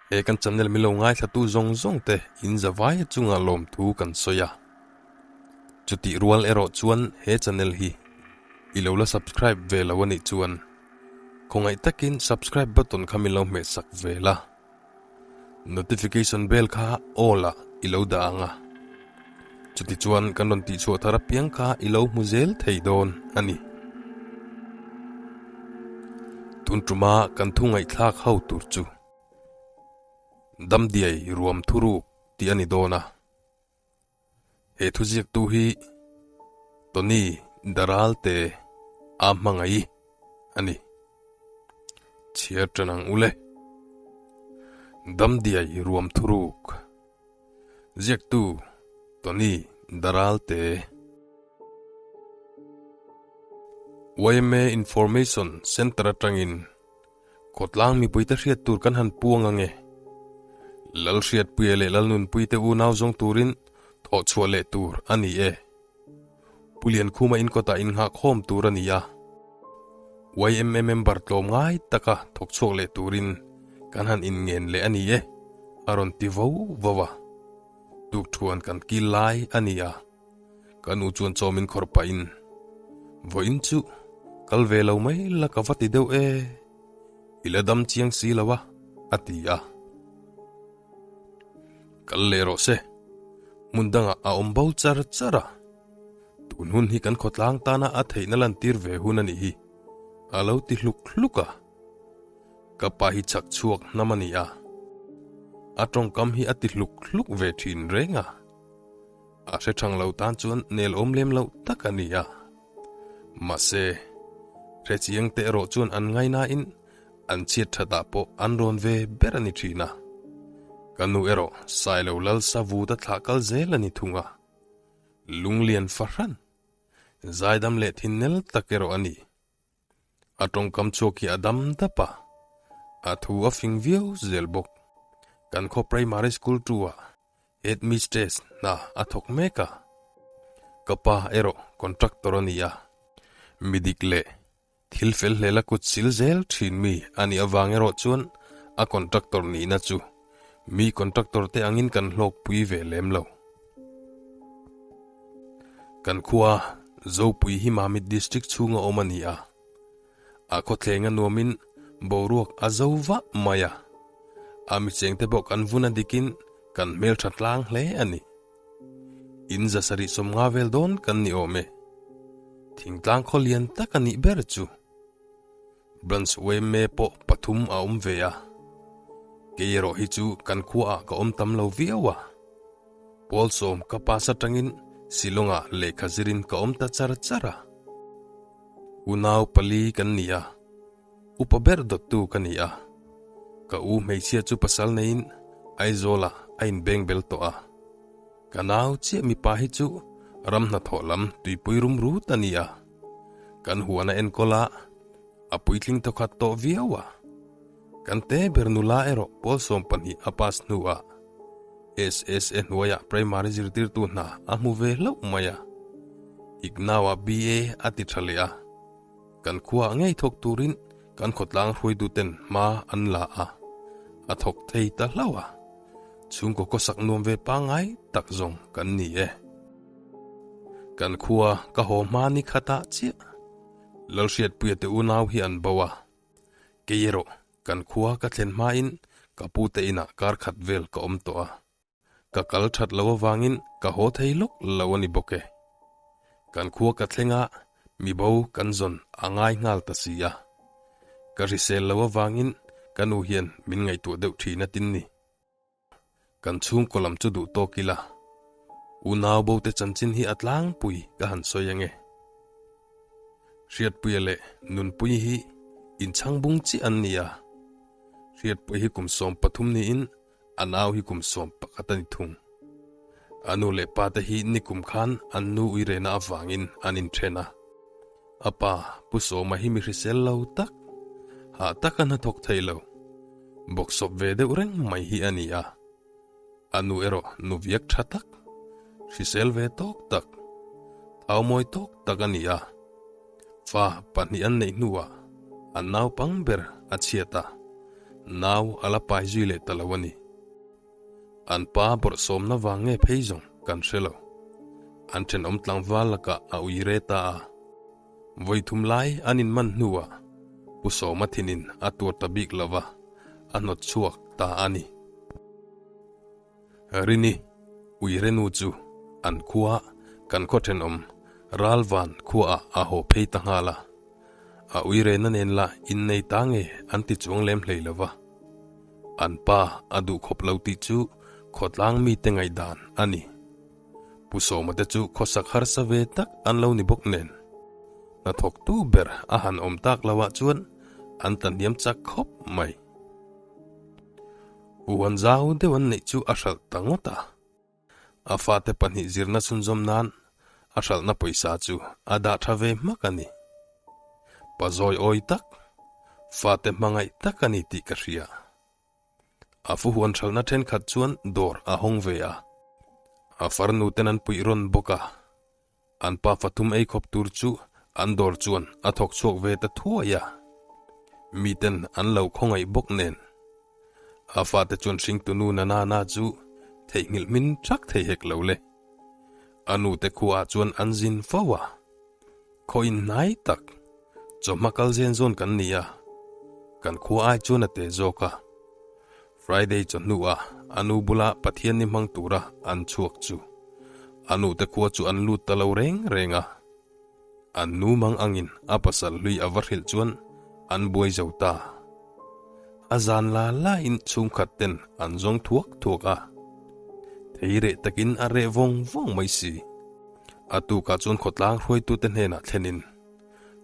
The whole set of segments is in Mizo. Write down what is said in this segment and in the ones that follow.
He kan channel min lo ngaithlatu zawng zawng te in zavai chunga lawmthu kan sawi a. Chutih rual erawh chuan he channel hi i lo la subscribe ve lo anih chuan khawngaih takin subscribe button kha min lo hmeh sak ve la. Notification bell kha all ah i lo dah ang a. Chutichuan kan rawn tihchhuah thar apiang kha i lo hmu zel thei dawn a ni. Tun tuma kan thu ngaihthlak ho tur chu Damdiai ruam thuruk tih a ni dawn a. He thuziaktu hi Tony Daralte a hmangaih a ni. Chhiar tan ang ule. Damdiai ruam thuruk. Ziaktu Tony Daralte. Yma Information Centre atangin Khawtlang mipuite hriat tur kan han puang ange. Lalhriatpuia leh Lalnunpuite unau zawng turin thawh chhuah leh tur a ni e. Pu Liankhuma inkawtah innghahkhawm tur a ni a. Yma member tlawm ngai taka thawk chhuak leh turin kan han inngen leh a ni e, a rawn ti vo vo a. Tukthuan kan kil lai a ni a. Ka nu chuan chawmin khawrh pahin, Vawiin chu kal ve lo mai la ka va ti deuh e, i la dam chiang si lo a, a ti a. Kal leh rawh se, hmun dangah a awm bo char char a, tun hun hi kan khawtlang tana a theihna lantir ve hun a nih hi, a lo ti hluk hluk a. Ka pa hi chak chhuak hnam a ni a, a tawngkam hi a ti hluk hluk ve thin reng a. A hre thang lo tan chuan nel awm lem loh tak a ni a. Mahse, hre chiang te erawh chuan an ngainain an chhiat thatah pawh an rawn ve ber a ni thin a. Ka nu erawh Sailo lal Savuta thlah kal zel a ni thung a. Lunglian fahran, zaidam leh thinnel tak erawh a ni. A tawngkam chhuak hi a dam dap a, a thu a fing viau zel bawk. Kan khaw primary school two-ah headmistress hna a thawk mek a, ka pa erawh contractor a ni a, mi dik leh thil fel hlel a kut sil zel thin mi a nih avang erawh chuan a contractor nihna chu mi contractor te angin kan hlawkpui ve lem lo. Kan khua Zopui hi Mamit District chhunga awm a ni a, a khawthleng a nuamin boruak a zo vah mai a, a michengte pawh kan vun a dikin kan hmeltha tlang hle a ni. In 750 vel dawn kan ni awm e. Thingtlang khaw lian tak a nih ber chu. Branch yma pawh pathum a awm ve a, kei erawh hi chu kan khuaah ka awm tam lo viau a. Pawl sawm ka pass atangin Shillong-ah lehkha zirin ka awm ta char char a. Unau pali kan ni a, upa ber dawttu ka ni a. Ka u hmeichhia chu pasal neiin Aizawl-ah a inbeng bel tawh a. Ka nau chiah mipa hi chu ram hnathawh lam tuipui rum rut a ni a. Kan huan a enkawl a, a puitling thawkhat tawh viau a. Kan te ber nula erawh pawl 12 a pass hnuah SSA hnuaiah primary zirtirtu hna a hmu ve hlauh mai a. Ignau-ah BA a ti tha leh a. Kan khuaah ngei thawk turin kan khawtlang hruaituten hma an la a, a thawk thei ta hlauh a. Chhungkaw khawsak nuam ve pangngai tak zawng kan ni e. Kan khua ka haw hma ni khatah chiah Lalhriatpuia te unau hi an bo a. Kei erawh kan khua ka thlen hmain ka pute inah kar khat vel ka awm tawh a, ka kal that lo avangin ka haw thei lawk lo a ni bawk e. Kan khua ka thleng a, mi bo kan zawn a ngai nghal ta si a. Ka hrisel lo avangin ka nu hian min ngaihtuah deuh thin a tin ni. Kan chhungkaw lam chu duh tawk ila, unau bo te chanchin hi a tlangpui ka han sawi ange. Hriatpuia leh Nunpui hi inchhang bung chiah an ni a, Hriatpuia hi kum 13 niin a nau hi kum 11 a ni thung. A nu leh pa te hi nikum khan an nu uirena avangin an inthen a. A pa Pu Sawma hi mi hrisel lo tak, hah taka hnathawk thei lo, bawksawp ve deuh reng mai hi a ni a. A nu erawh nu viak tha tak, hrisel ve tawk tak, thau mawi tawk tak a ni a. Fa pahnih an neih hnuah an naupang ber a chhiat a. Nau a la pai zui leh ta lo a ni. An pa bawrhsawmna vang nge phei zawng kan hre lo. An thenawm tlangval lakah a ui re ta a. Vawi thum lai an inman hnuah Pu Sawma thinin a tuar ta bik lo va, a hnawt chhuak ta a ni. Rini, Uirenu chu an khua kan khaw thenawm Ralvan khuaah a haw phei ta nghal a. A uirena nen lah innei ta nge an ti chuang lem hlei lo va. An pa a duh khawp lo tih chu khawtlang mite ngaihdan a ni. Pu Sawma te chu khawsak harsa ve tak an lo ni bawk nen. Hnathawktu ber a han awm tak lo ah chuan an tlahniam chak khawp mai. Huan zau deuh an neih chu a hralh ta ngawt a. A fate pahnih zirna chhunzawm nan a hralhna pawisa chu a dah tha ve hmak a ni. Pa zawi awi tak, fate hmangaih tak a ni tih ka hria. A fuhuan hralhna thenkhat chuan dawr a hawng ve a. A farnu ten an puih rawn bawk a. An pa fathum ei khawp tur chu an dawr chuan a thawk chhuak ve ta thuai a. Miten an lo khawngaih bawk nen. A fate chuan hringtunu Nanana chu theihnghilh hmin thak thei hek lo le. A nute khuaah chuan an zin fo a. Khaw inhnai tak, chawhma kal zen zawn kan ni a, kan khua ai chuan a te zawk a. Friday chawhnuah a nu bula Pathian ni hmang tura an chhuak chu a nute khua chu an lut ta lo reng reng a. An nu mang angin a pasal hlui a va hrilh chuan an buai zo ta. A zan la lain chhungkhat ten an zawng thuak thuak a. Thei reh takin a reh vawng vawng mai si. A tukah chuan khawtlang hruaitute hnenah thlenin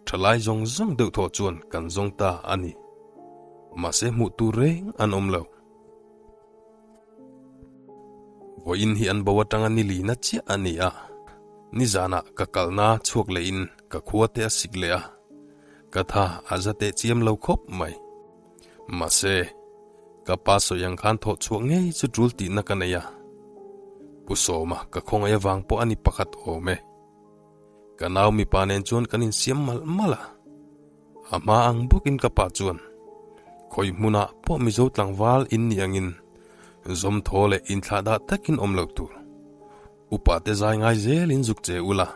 thalai zawng zawng deuh thawh chuan kan zawng ta a ni. Mahse hmuh tur reng an awm lo. Vawiin hi an bo atanga ni lina chiah a ni a, nizanah ka kalna chhuak lehin ka khua te a sik leh a, ka tha a za teh chiam lo khawp mai. Mahse, ka pa sawi ang khan thawh chhuah ngei chu tul tihna ka nei a. Pu Sawma ka khawngaih avang pawh a ni pakhat awm e. Ka nau mipa nen chuan kan insiam malh malh a. A hma ang bawkin ka pa chuan, Khawi hmunah pawh Mizo tlangval in nih angin zawmthaw leh inthlahdah takin awm loh tur. Upa te zai ngai zelin zuk che ula.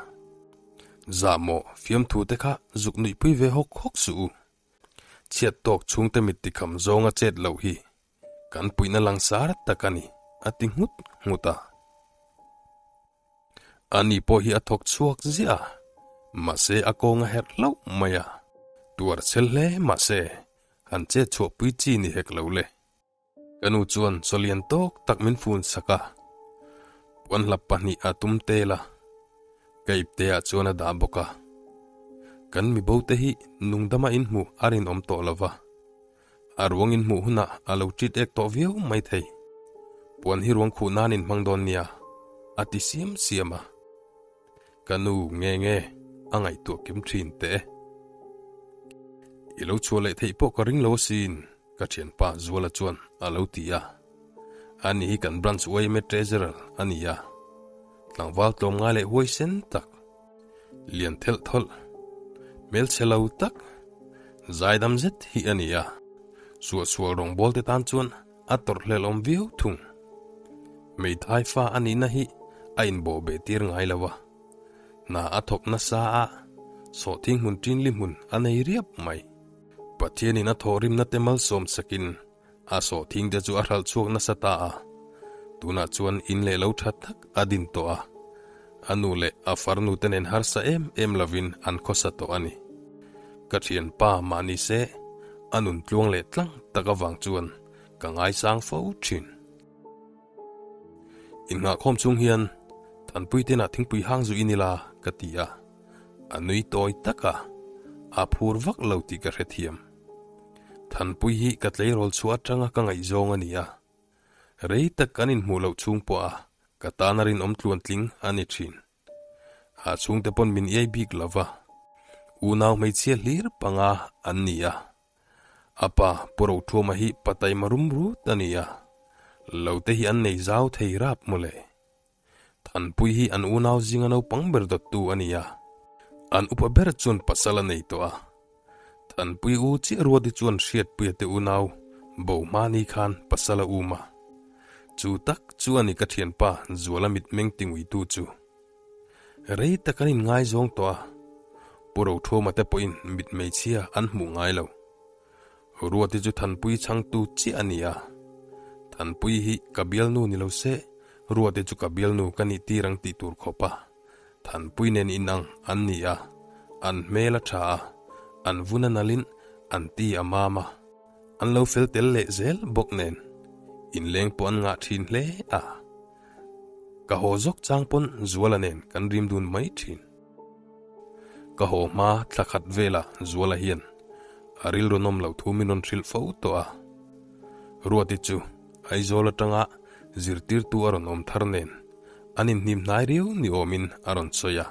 Zahmawh fiamthu te kha zuk nuihpui ve hawk hawk suh u. Chhiat tawk chhungte mit tikham zawnga chet loh hi kan puihna langsar tak a ni, a ti nghut nghut a. Ani pawh hi a thawk chhuak ziah a, mahse a kawng a herh hlauh mai a, tuar chhel hle mahse han chet chhuahpui chi ni hek lo le. Ka nu chuan chaw lian tawk tak min fun sak a, puanhlap pahnih a tum tel a, ka ipte ah chuan a dah bawk a. Kan mibo te hi nungdama inhmuh a rinawm tawh lo va, a ruang inhmuh hunah a lo ṭit ek tawh viau mai thei. Puan hi ruang khuh nan inhmang dawn nia, a ti siam siam a. Ka nu nge nge a ngaihtuah kim ṭhin teh e. I lo chhuah leh theih pawh ka ring lo asin. Ka thianpa Zuala chuan a lo ti a, ani hi kan branch yma treasurer a ni a, tlangval tlawmngai leh huaisen tak, lian thelh thawlh, hmelchhe lo tak, zaidam zet hi a ni a, suahsual rawngbawlte tan chuan a tawrhhlel awm viau thung. Hmeithai fa a nihna hi a inbawhbeh tir ngai lo a, hna a thawk nasa a, sawhthing hmun ṭinli hmun a nei riap mai. Pathianin a thawhrimna te malsawm sakin a sawhthing te chu a hralh chhuak nasa ta a, tunah chuan in leh lo tha tak a din tawh a, a nu leh a farnu te nen harsa em em lovin an khawsa tawh a ni. Ka thianpa mah ni se, a nun tluang leh tlang tak avang chuan ka ngaisang fo thin. Innghahkhawm chung hian Thanpui tenah thingpui hang zu in ila ka ti a. A nui tawi tak a, a phur vak lo tih ka hrethiam. Thanpui hi ka tleirawl chhuah atanga ka ngaihzawng a ni a, rei tak kan inhmuh loh chhung pawha ka tana rinawm tluantling a ni thin. A chhungte pawn min iai bik lo va, unau hmeichhia hlir panga an ni a. A pa Pu Rothuama hi pa taima rum rut a ni a, lo te hi an nei zau thei rap mawle. Thanpui hi an unau zinga naupang ber dawttu a ni a, an upa ber chuan pasal a nei tawh a. Thanpui u chiah Ruati chuan Hriatpuia te unau Bo hma ni khan pasal a um a. Chu tak chu a ni ka thianpa Zuala mitmeng tinguitu chu. Rei tak an inngaizawng tawh a, Pu Rothuama te pawhin mitmeichhia an hmuh ngai lo. Ruati chu Thanpui chhangtu chiah a ni a. Thanpui hi ka bialnu ni lo se, Ruati chu ka bialnu ka nih tir ang tih tur khawp a. Thanpui nen inang an ni a, an hmel a tha a, an vun a nalhin an ti a mam a. An lo fel tel leh zel bawk nen inleng pawh an ngah thin hle a. Ka haw zawk chang pawn Zuala nen kan rim dun mai thin. Ka haw hma thla khat velah Zuala hian a rilru nawm loh thu min rawn hrilh fo tawh a. Ruati chu Aizawl atanga zirtirtu a rawn awm thar nen an inhnim hnai riau ni awmin a rawn sawi a.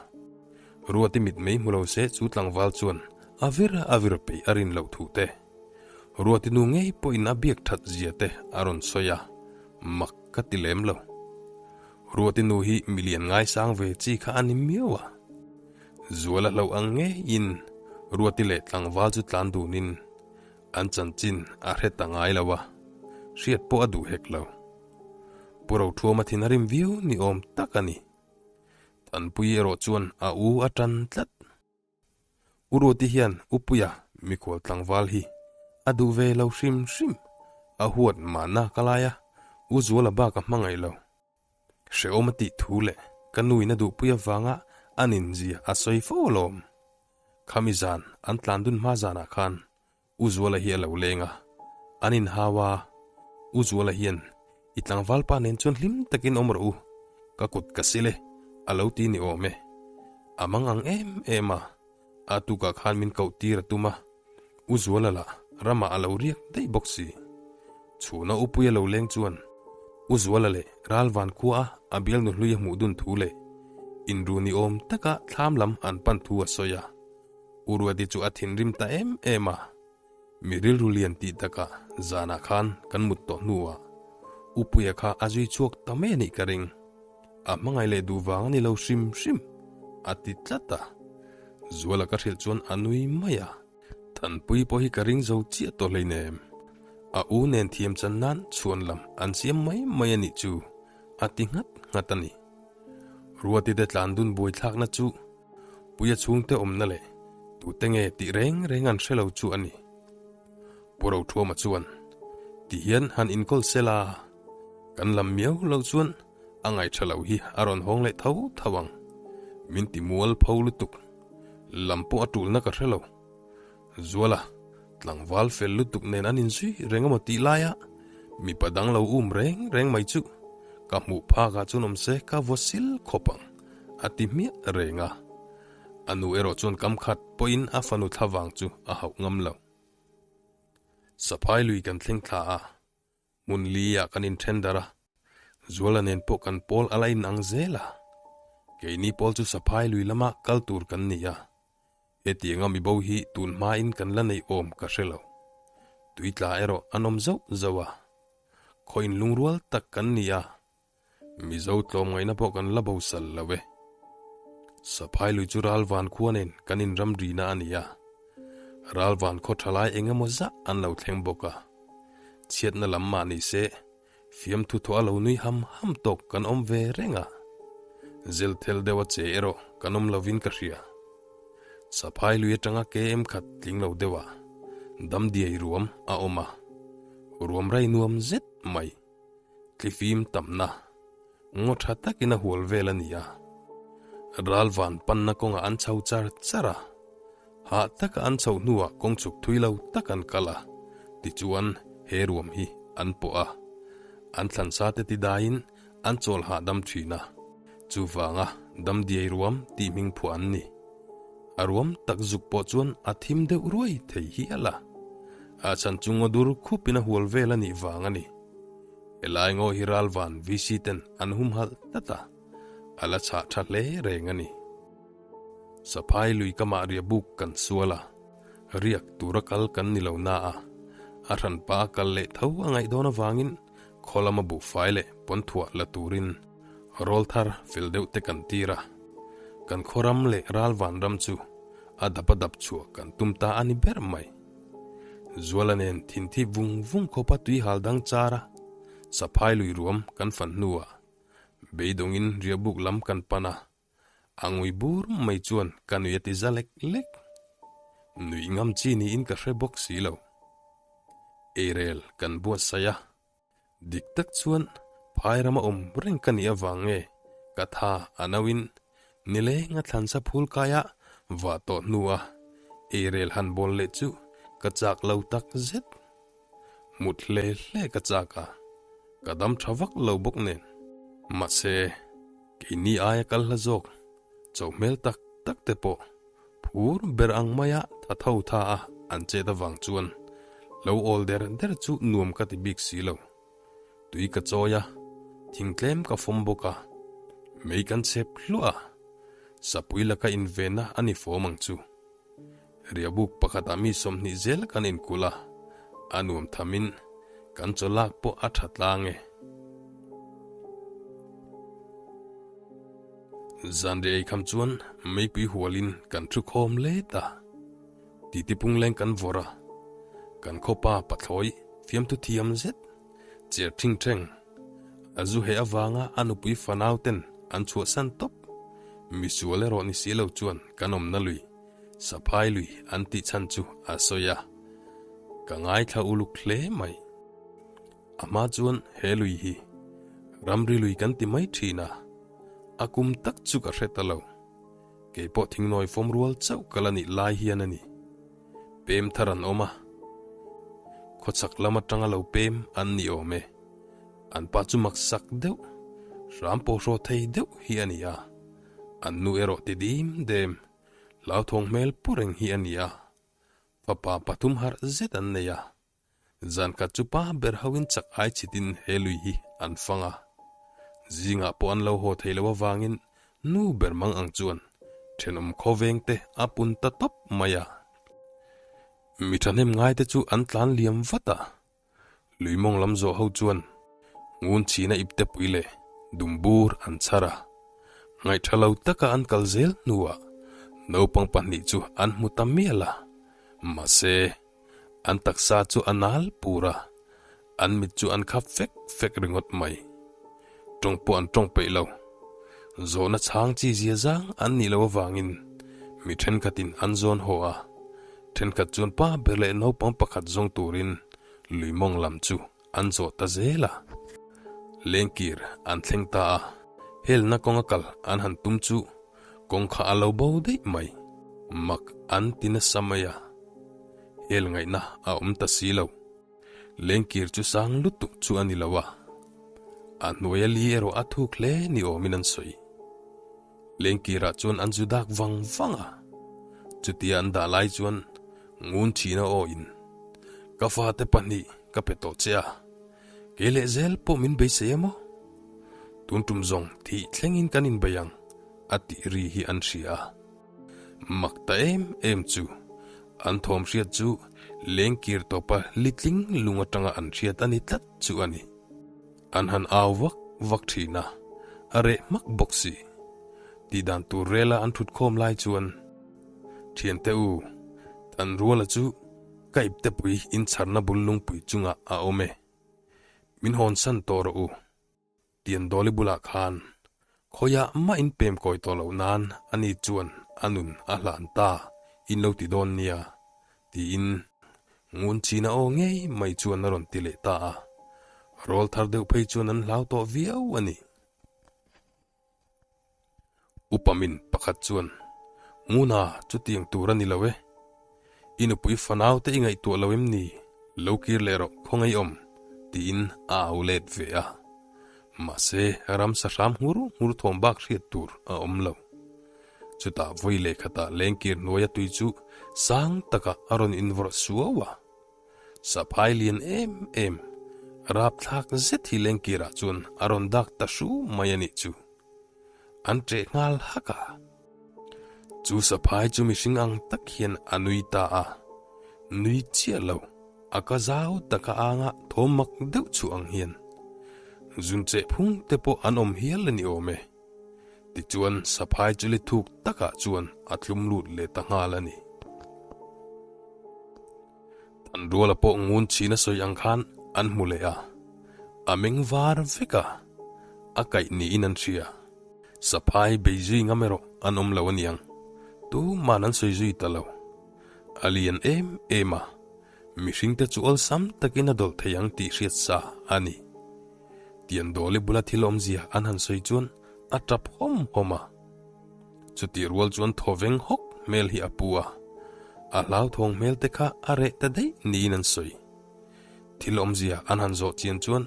Ruati mitmei hmu lo se chu tlangval chuan a vir a vir peih a rin loh thu te. Ruati nu ngei pawhin a biak that zia te a rawn sawi a, mak ka ti lem lo. Ruati nu hi milian ngaisang ve chi kha a ni miau a. Zuala hlauh ang ngeiin Ruati leh tlangval chu tlan dunin an chanchin a hre ta ngai lo a, hriat pawh a duh hek lo. Pu Rothuama thin a rim viau ni awm tak a ni. Thanpui erawh chuan a u a tan tlat. U Ruati hian U Puia mikhual tlangval hi a duh ve lo hrim hrim, a huat mahna ka lai a, U Zuala bak a hmangaih lo. Hrehawm a tih thu leh ka nuin a duhpui avanga a ninzia a sawi fo alawm. Khami zan an tlan dun hma zanah khan U Zuala hi a lo leng a, an inhau a, U Zuala hian i tlangval pa nen chuan hlim takin awm rawh u, ka kut ka sil e, a lo ti ni awm e. A mang ang em em a, a tukah khan min koh tir a tum a, U Zuala lah ramah a lo riak daih bawk si. Chhuna U Puia lo leng chuan U Zuala leh Ralvan khua a a bialnu hlui a hmuh dun thu leh inru ni awm taka thlam lam an pan thu a sawi a. U Ruati chu a thinrim ta em em a, mi rilru lian tih takah zanah khan kan mut tawh hnuah U Puia kha a zui chhuak ta mai a nih ka ring. A hmangaih leh duh vang a ni lo hrim hrim, a ti tlat a. Zuala ka hrilh chuan a nui mai a. Thanpui pawh hi ka ring zo chiah tawh hleinem. A u nen thiam chan nan chhuan lam an siam mai mai a nih chu, a ti nghat nghat a ni. Ruati te tlan dun buaithlakna chu Puia chhungte awmna leh tute nge tih reng reng an hre lo chu a ni. Pu Rothuama chuan, Ti hian han inkawl sel a, kan lam miau lo chuan a ngaihṭha lo hi a rawn hawng leh tho tho ang. Min ti mual pho lutuk. Lam pawh a ṭulna ka hre lo. Zuala, tlangval fel lutuk nen an inzui reng emaw tih laia mipa dang lo um reng reng mai chu ka hmuh phakah chuan awm se ka vaw sil khawp ang, a ti hmiah reng a. A nu erawh chuan kam khat pawhin a fanu thlavang chu a hauh ngam lo. Saphai lui kan thleng thla a, Hmun li ah kan inthen darh a, Zuala nen pawh kan pawl a la inang zel a. Keini pawl chu Saphai lui lama kal tur kan ni a, hetianga mibo hi tun hmain kan la neih awm ka hre lo. Tuitla erawh an awm zauh zauh a, khaw inlungrual tak kan ni a, Mizo tlawmngaihna pawh kan la bo sal lo e. Saphai lui chu Ralvan khua nen kan inram rina a ni a. Ralvan khaw tha lai eng emaw zah an lo thleng bawk a. Chhiatna lam mah ni se, fiamthu thawh a lo nui ham ham tawk kan awm ve reng a. Zelthel deuh a che erawh kan awm lovin ka hria. Saphai lui atanga KM khat tling lo deuhah Damdiai ruam a awm a. Ruam rai nuam zet mai. Tlifim tamna ngaw tha takin a hual vel a ni a, ral van panna kawngah an chho char char a, hah taka an chhoh hnuah kawng chhuk thui lo tak an kal a, tichuan he ruam hi an pawh a, an thlansa te ti daiin an chawl hahdam thin a, chuvanga Damdiai ruam tih hming phuah an ni. A ruam tak zuk pawh chuan a thim deuh ruai thei hial a, a chhan chu ngaw dur khupin a hual vel a nih vang a ni. Helai ngaw hi Ralvan VC ten an humhalh tlat a, a la chhah tha hle reng a ni. Saphai lui kamah riahbuk kan sual a, riak tura kal kan ni lo na a, a hranpa a kal leh tho a ngaih dawn avangin khaw lama buhfai leh pawnthuah la turin rawl thar fel deuh te kan tir a, kan khaw ram leh Ralvan ram chu a dap a dap chhuah kan tum ta a ni ber mai. Zuala nen thinthip vung vung khawpa tui hal dang char a, saphai lui ruam kan fan hnuah beidawngin riahbuk lam kan pan a, a ngui bur mai chuan ka nui a ti za lek lek. Nuih ngam chi niin ka hre bawk si lo. Eirel kan buatsaih a. Dik tak chuan phai rama awm reng ka nih avang nge ka tha a nauin nileng a thlansa phul kaia vah tawh hnua eirel han bawl leh chu ka chak lo tak zet. Mut hle hle ka chak a, ka dam tha vak lo bawk nen. Mahse, keini aia kal hla zawk cho hmel tak tak te pawh Phur ber ang maia tha tho tha a an chet avang chuan lo awl der der chu nuam ka ti bik si lo. Tui ka chawi a, thing tlem ka fawm bawk a, mei kan chhep hluah a, sapui laka invenna a ni fawm ang chu. Riahbuk pakhatah mi 20 zel kan inkulh a, a nuam thamin kan chaw lak pawh a tha tlang e. Zanriah ei kham chuan meipui hualin kan thu khawm let a, titi pungleng kan vawrh a, kan khawpa pathlawi fiamthu thiam zet cher thing theng a zu heh avanga a nupui fanau ten an chhuahsan tawp. Misual erawh ni si lo chuan kan awmna lui, saphai lui an tih chhan chu a sawi a, ka ngaithla uluk hle mai. A hma chuan he lui hi ramri lui kan ti mai thin a, a kum tak chu ka hre ta lo. Kei pawh thingnawi fawm rual chauh ka la nih lai hian a ni. Pem thar an awm a, khawchhak lam atanga lo pem an ni awm e. An pa chu mak sak deuh, hram pawh hraw thei deuh hi a ni a, an nu erawh ti dim dem, hlauthawng hmel pu reng hi a ni a. Fapa pathum harh zet an nei a. Zan khat chu pa ber hoin chak ai chhitin he lui hi an fang a. Zingah pawh an lo haw thei lo avangin nu ber mang ang chuan thenawm khawveng te a pun ta tawp mai a. Mi thahnem ngai te chu an tlan liam vat a. Lui mawng lam zawh ho chuan ngun chhina ipte pui leh dum bur an chhar a. Ngaihtha lo taka an kal zel hnuah naupang pahnih chu an hmu ta mial a. Mahse. An taksa chu a nal pur a, an mit chu an khap fek fek ringawt mai. Tawng pawh an tawng peih lo. Zawhna chhang chi zia zang an nih loh avangin mi thenkhatin an zawn haw a, thenkhat chuan pa ber leh naupang pakhat zawng turin lui mawng lam chu an zawh ta zel a. Lengkir an thleng ta a, helna kawnga kal an han tum chu kawng kha a lo bo daih mai. Mak an ti nasa mai a, hel ngaihna a awm ta si lo. Lengkir chu sang lutuk chu a ni lo a, a hnuaia li erawh a thuk hle ni awmin an sawi. Lengkirah chuan an zu dak vang vang a, chutia an dah lai chuan ngun thina awin, Ka fate pahnih ka pe tawh che a, kei leh zel pawh min beisei a maw? Tun tum zawng thih thlengin kan inbei ang, a tih ri hi an hria a. Mak ta em em chu, an thawm hriat chu lengkir tawpa litling lung atanga an hriat a ni tlat chu a ni. An han au vak vak thin a, a reh hmak bawk si. Tih dan tur rela an thut khawm lai chuan, Thiante u, Thanruala chu ka iptepui inchharna bul lungpui chungah a awm e. Min hawnsan tawh rawh u. Tiandawli bulah khan khawiah mah in pem kawi tawh loh nan ani chuan a nun a hlan ta in lo ti dawn nia, tiin ngun china aw ngei mai chuan a rawn ti leh ta a. Rawl thar deuh phei chuan an hlau tawh viau a ni. Upa min pakhat chuan, Nguna, chutiang tur a ni lo e. I nupui fanau te i ngaihtuah lo em ni? Lo kir leh rawh, khawngaih awm, tiin a au let ve a. Mahse, ramsa hram nghur nghur thawm bak hriat tur a awm lo. Chutah vawi leh khatah lengkir hnuaia tui chu sang takah a rawn invawrh suau a. Saphai lian em em, rapthlak zet hi lengkirah chuan a rawn dak ta hru mai a nih chu. An ṭeh nghal hak a. Chu saphai chu mihring ang tak hian a nui ta a, nui chiah lo, a ka zau taka anga thawm mak deuh chhuah ang hian zun cheh phung te pawh an awm hial a ni awm e. Tichuan saphai chu li thuk takah chuan a tlum lut leh ta nghal a ni. Thanruala pawh ngun chhin a sawi ang khan an hmu leh a, a meng var vek a, a kaih niin an hria. Saphai bei zui ngam erawh an awm lo aniang, tuman an sawi zui ta lo. A lian em em a, mihringte chu awlsam takin a dawlh thei ang tih hriat sa a ni. Tiandawli bula thil awmzia an han sawi chuan a tap hawm hawm a. Chutih rual chuan thawveng hawk hmel hi a pu a, a hlauthawng hmel te kha a reh ta daih niin an sawi. Thil awmzia an han zawh chian chuan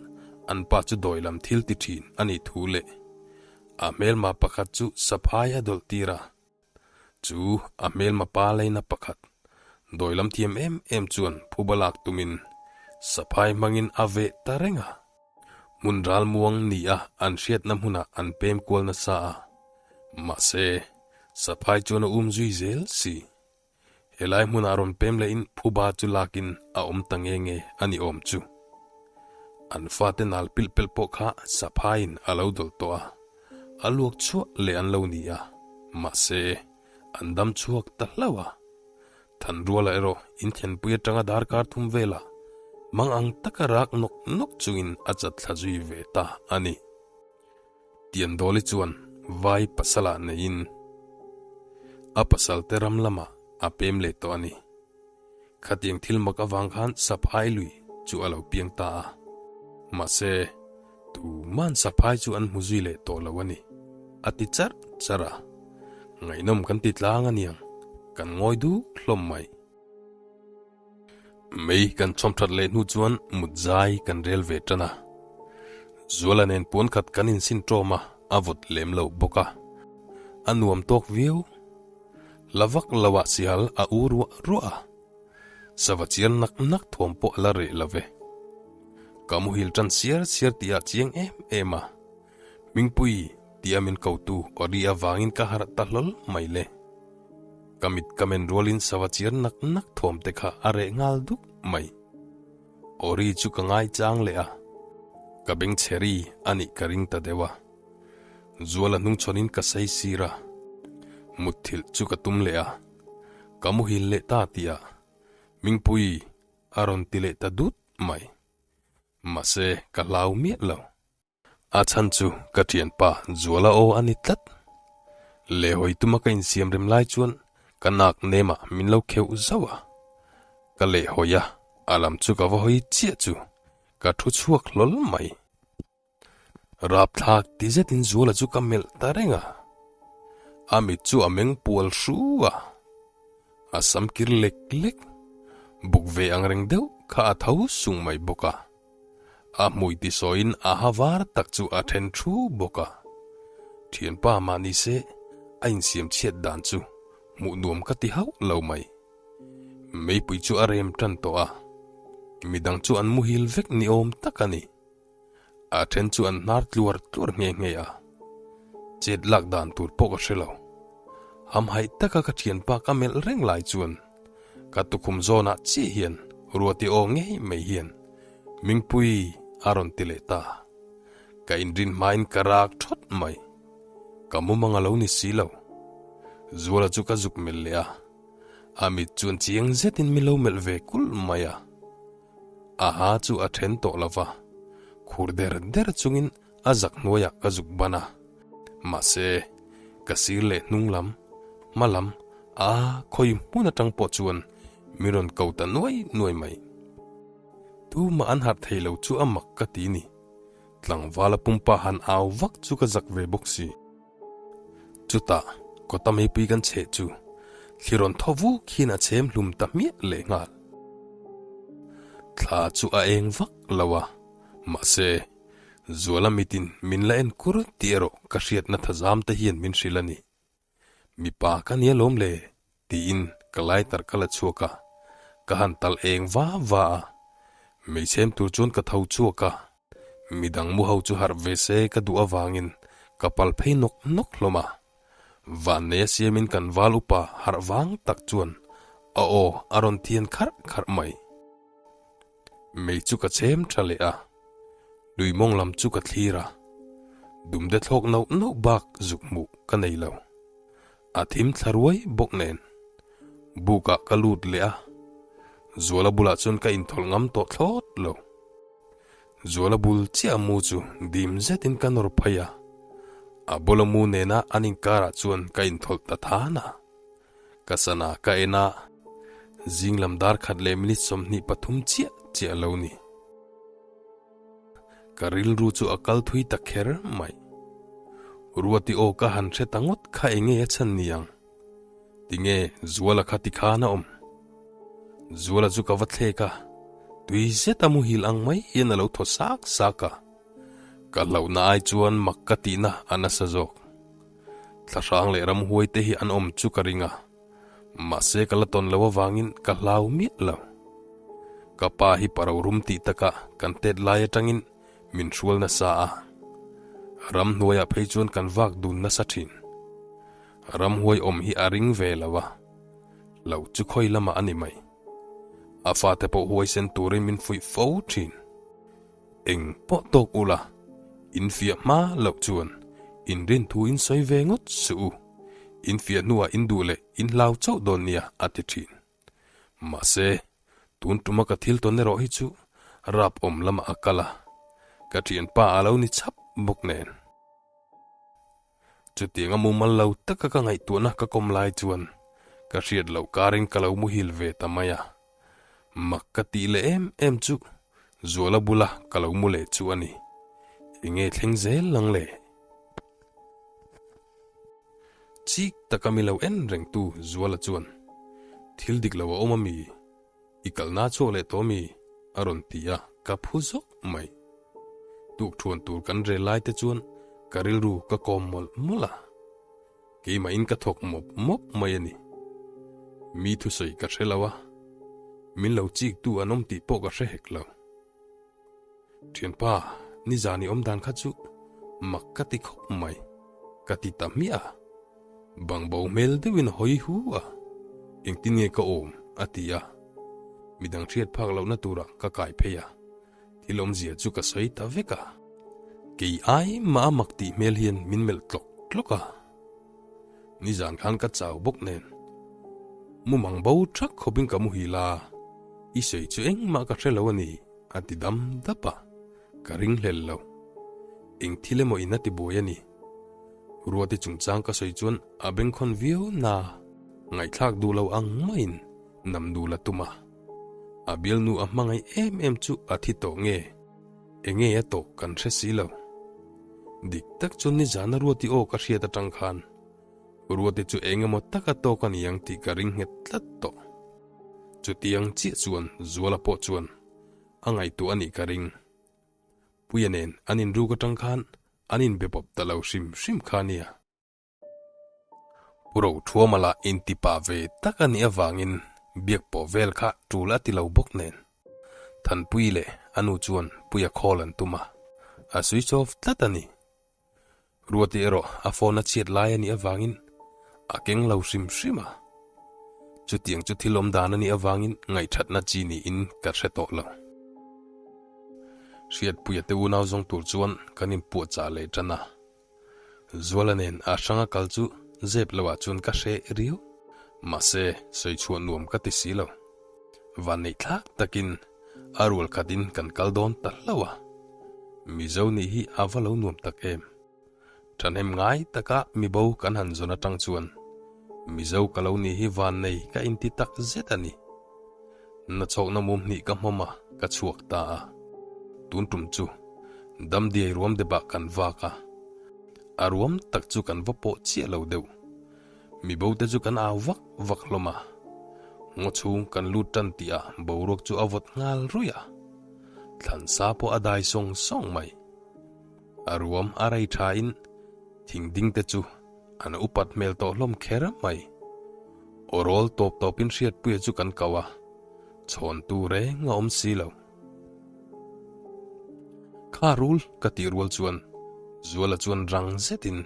an pa chu dawi lam thil ti thin a nih thu leh a hmelma pakhat chu saphai a dawlh tir a, chu a hmelma pa leina pakhat dawi lam thiam em em chuan phuba lak tumin saphai hmangin a veh ta reng a. Hmun ralmuang ni a an hriatna hmunah an pem kual nasa a, mahse, saphai chuan a um zui zel si. Helai hmunah rawn pem lehin phuba chu lakin a awm ta nge nge a ni awm chu. An fate nal pilh pelh pawh kha saphaiin a lo dawlh tawh a, a luak chhuah leh an lo ni a, mahse, an dam chhuak ta hlauh a. Thanruala erawh inthenpui atanga darkar thum velah mang ang taka rak nawk nawk chungin a chat thla zui ve ta a ni. Tiandawli chuan vai pasalah neiin a pasalte ram lamah a pem leh tawh a ni. Khatiang thil mak avang khan Saphai lui chu a lo piang ta a. Mahse, tuman Saphai chu an hmu zui leh tawh lo a ni, a ti charh charh a. Ngaihnawm kan ti tlang aniang, kan ngawi duk hlawm mai. Mei kan chhawm that leh hnu chuan mut zai kan rel ve tan a. Zuala nen puan khat kan insin tawm a, a vawt lem lo bawk a. A nuam tawk viau. La vak lo ah sihal a u ruah ruah a, sava chiar nak nak thawm pawh a la reh lo ve. Ka muhil tan siar siar tih ah chiang em em a, Hmingpui tih a min kotu aw ri avangin ka harh ta hlawl mai le. Ka mit ka men rualin sava chiar nak nak thawm te kha a reh nghal duk mai. Aw ri chu ka ngai chang leh a, ka beng chhe ri a nih ka ring ta deuh a. Zuala hnungchhawnin ka sai sir a, mutthilh chu ka tum leh a, ka muhil leh ta tih ah Mingpui a rawn ti leh ta dut mai. Mahse ka hlau miah lo. A chhan chu ka thianpa Zuala aw a ni tlat. Lehhawi tuma ka insiam rem lai chuan ka nak nemah min lo kheuh zauh a. Ka lehhawi a, a lam chu ka va hawi chiah chu ka thu chhuak hlawl mai. Rapthlak ti zetin Zuala chu ka melh ta reng a, a mit chu a meng pual hru a, a sam kir lek lek, buk ve ang reng deuh kha a tho sung mai bawk a, a hmui ti sawiin a ha var tak chu a then thu bawk a, thianpa mah ni se a insiam chhiat dan chu hmuh nuam ka ti hauh lo mai. Meipui chu a rem tan tawh a, midang chu an muhil vek ni awm tak a ni. A then chu an hnar tluar tluar nghe nghe a, chet lak dan tur pawh ka hre lo. Hamhaih taka ka thianpa ka melh reng lai chuan ka tukhum zawnah chiah hian Ruati aw ngei mai hian Mingpui a rawn ti leh ta. Ka inrin hmain ka rak thawt mai. Ka mumang a lo ni si lo. Zuala chu ka zuk melh leh a, a mit chuan chiang zetin min lo melh ve kulh mai a. A ha chu a then tawh lo va, khur der der chungin a zak hnuaiah ka zuk ban a. Mahse, ka sir leh hnung lam, hma lam, a khawi hmun atang pawh chuan min rawn ko ta nuai nuai mai. Tumah an harh thei lo chu a mak ka ti ni. Tlangvala pumpa han au vak chu ka zak ve bawk si. Chutah kawta meipui kan chheh chu thli rawn thaw vuk hian a chhem hlum ta hmiah leh nghal. Thla chu a eng vak lo a, mahse, Zuala mitin min la en kur tih erawh ka hriatna thazam te hian min hrilh a ni. Mipa ka nia lawm le tiin ka lighter ka la chhuak a, ka han tal eng va va a, meichhem tur chuan ka tho chhuak a, midang mu ho chu harh ve se ka duh avangin ka pal phei nawk nawk hlawm a, vannei a siamin kan val upa harh vang tak chuan a aw a rawn thian kharh kharh mai. Mei chu ka chhem tha leh a, lui mawng lam chu ka thlir a, dumde thlawk nauh nauh bak zuk hmuh ka nei lo. A thim thla ruai bawk nen bukah ka lut leh a. Zuala bulah chuan ka inthawlh ngam tawh thlawt lo. Zuala bul chiah a mu chu dim zetin ka nawr phei a, a bula mu nena an inkarah chuan ka inthawlh ta than a. Ka sana ka en a, zing lam dar khat leh minute 23 chiah chiah a lo ni. Ka rilru chu a kal thui ta kher mai. Ruati aw ka han hre ta ngawt kha enge a chhan ni ang? Tinge Zuala kha tikhan a awm? Zuala chu ka va thlek a, tui zet a muhil ang mai hian a lo thaw sak sak a. Ka hlauhna ai chuan mak ka tihna a nasa zawk. Thlahrang leh ramhuai te hi an awm chu ka ring a, mahse ka la tawn lo avangin ka hlau miah lo. Ka pa hi paro rum tih takah kan tet lai atangin min hrual nasa a, ramhnuaiah phei chuan kan vak dun nasa thin. Ramhuai awm hi a ring ve lo a, lo chu khawi lamah a ni mai. A fate pawh huaisen turin min fuih fo thin. Eng pawh tawk ula, in fiah hma loh chuan in rin thu in sawi ve ngawt suh u, in fiah hnuah in duh leh in hlau chauh dawn nia a ti thin. Mahse, tun tuma ka thil tawn erawh hi chu rap awm lamah a kal a, ka thianpa a lo ni chhap bawk nen. Chutiang a mumal lo taka ka ngaihtuahna ka kawm lai chuan ka hriat loh karin ka lo muhil ve ta mai a. Mak ka tih leh em em chu Zuala bula ka lo mu leh chu a ni. Enge thleng zel lang le? Chik taka mi lo en rengtu Zuala chuan, Thil dik lo a awm a mi? I kalna chhuak leh tawh mi? a rawn ti a, ka phu zawk mai. Tukthuan tur kan rel lai te chuan ka rilru ka kawm mawlh mawlh a. Keimahin ka thawk mawp mawp mai a ni. Mi thusawi ka hre lo a, min lo chiktu an awm tih pawh ka hre hek lo. Thianpa, nizan i awm dan kha chu mak ka ti khawp mai, ka ti ta hmiah a. Bangbo hmel deuhin a hawi hu a, engtin nge ka awm a ti a. Midang hriat phak lohna turah ka kai phei a. Thil awmzia chu ka sawi ta vek a, kei ai mah a mak tih hmel hian min melh tlawk tlawk a. Nizan khan ka chau bawk nen, mumang bo thak khawpin ka muhil a, i sawi chu engmah ka hre lo a ni a ti dam dap a, ka ringhlel lo. Eng thil emaw in a ti buai a ni. Ruati chungchang ka sawi chuan a bengkhawn viau na, ngaihthlak duh lo ang maiin nam dul a tum a. A bialnu a hmangaih em em chu a thi tawh nge? Enge a tawh kan hre si lo. Dik tak chuan nizana Ruati aw ka hriat atang khan Ruati chu eng emaw taka tawk a ni ang tih ka ring nghet tlat tawh. Chutiang chiah chuan Zuala pawh chuan a ngaihtuah a nih ka ring. Puia nen an inruk atang khan an inbe pawp ta lo hrim hrim kha nia. Pu Rothuama lah inti pah ve tak a nih avangin biak pawh vel kha tul a ti lo bawk nen. Thanpui leh a nu chuan Puia call an tum a, a switch off tlat a ni. Ruati erawh a phone a chhiat lai a nih avangin a keng lo hrim hrim a. Chutiang chu thil awm dan a nih avangin ngaihthatna chi niin ka hre tawh lo. Hriatpuia te unau zawng tur chuan kan inpuahchah leh tan a. Zuala nen a hranga kal chu zep lo ah chuan ka hreh riau. Mahse, sawi chhuah nuam ka ti si lo. Vanneih thlak takin a rual khatin kan kal dawn ta hlauh a. Mizo nih hi a va lo nuam tak em. Thahnem ngai taka mibo kan han zawn atang chuan Mizo ka lo nih hi vannei ka inti tak zet a ni. Nachhawkna mum hnih ka hmawm a, ka chhuak ta a. Tun tum chu Damdiai ruam depah kan vak a, a ruam tak chu kan va pawh chiah lo deuh. Mibo te chu kan au vak vak hlawm a, ngaw chhung kan lut tan tih ah boruak chu a vawt nghal ruih a, thlansa pawh a dai sawng sawng mai. A ruam a rei tha in thing ding te chu an upat hmel tawh hlawm kher mai. Aw rawl tawp tawp in Hriatpuia chu kan kau a, chhawntu reng a awm si lo. Kha rul ka tih rual chuan Zuala chuan rang zetin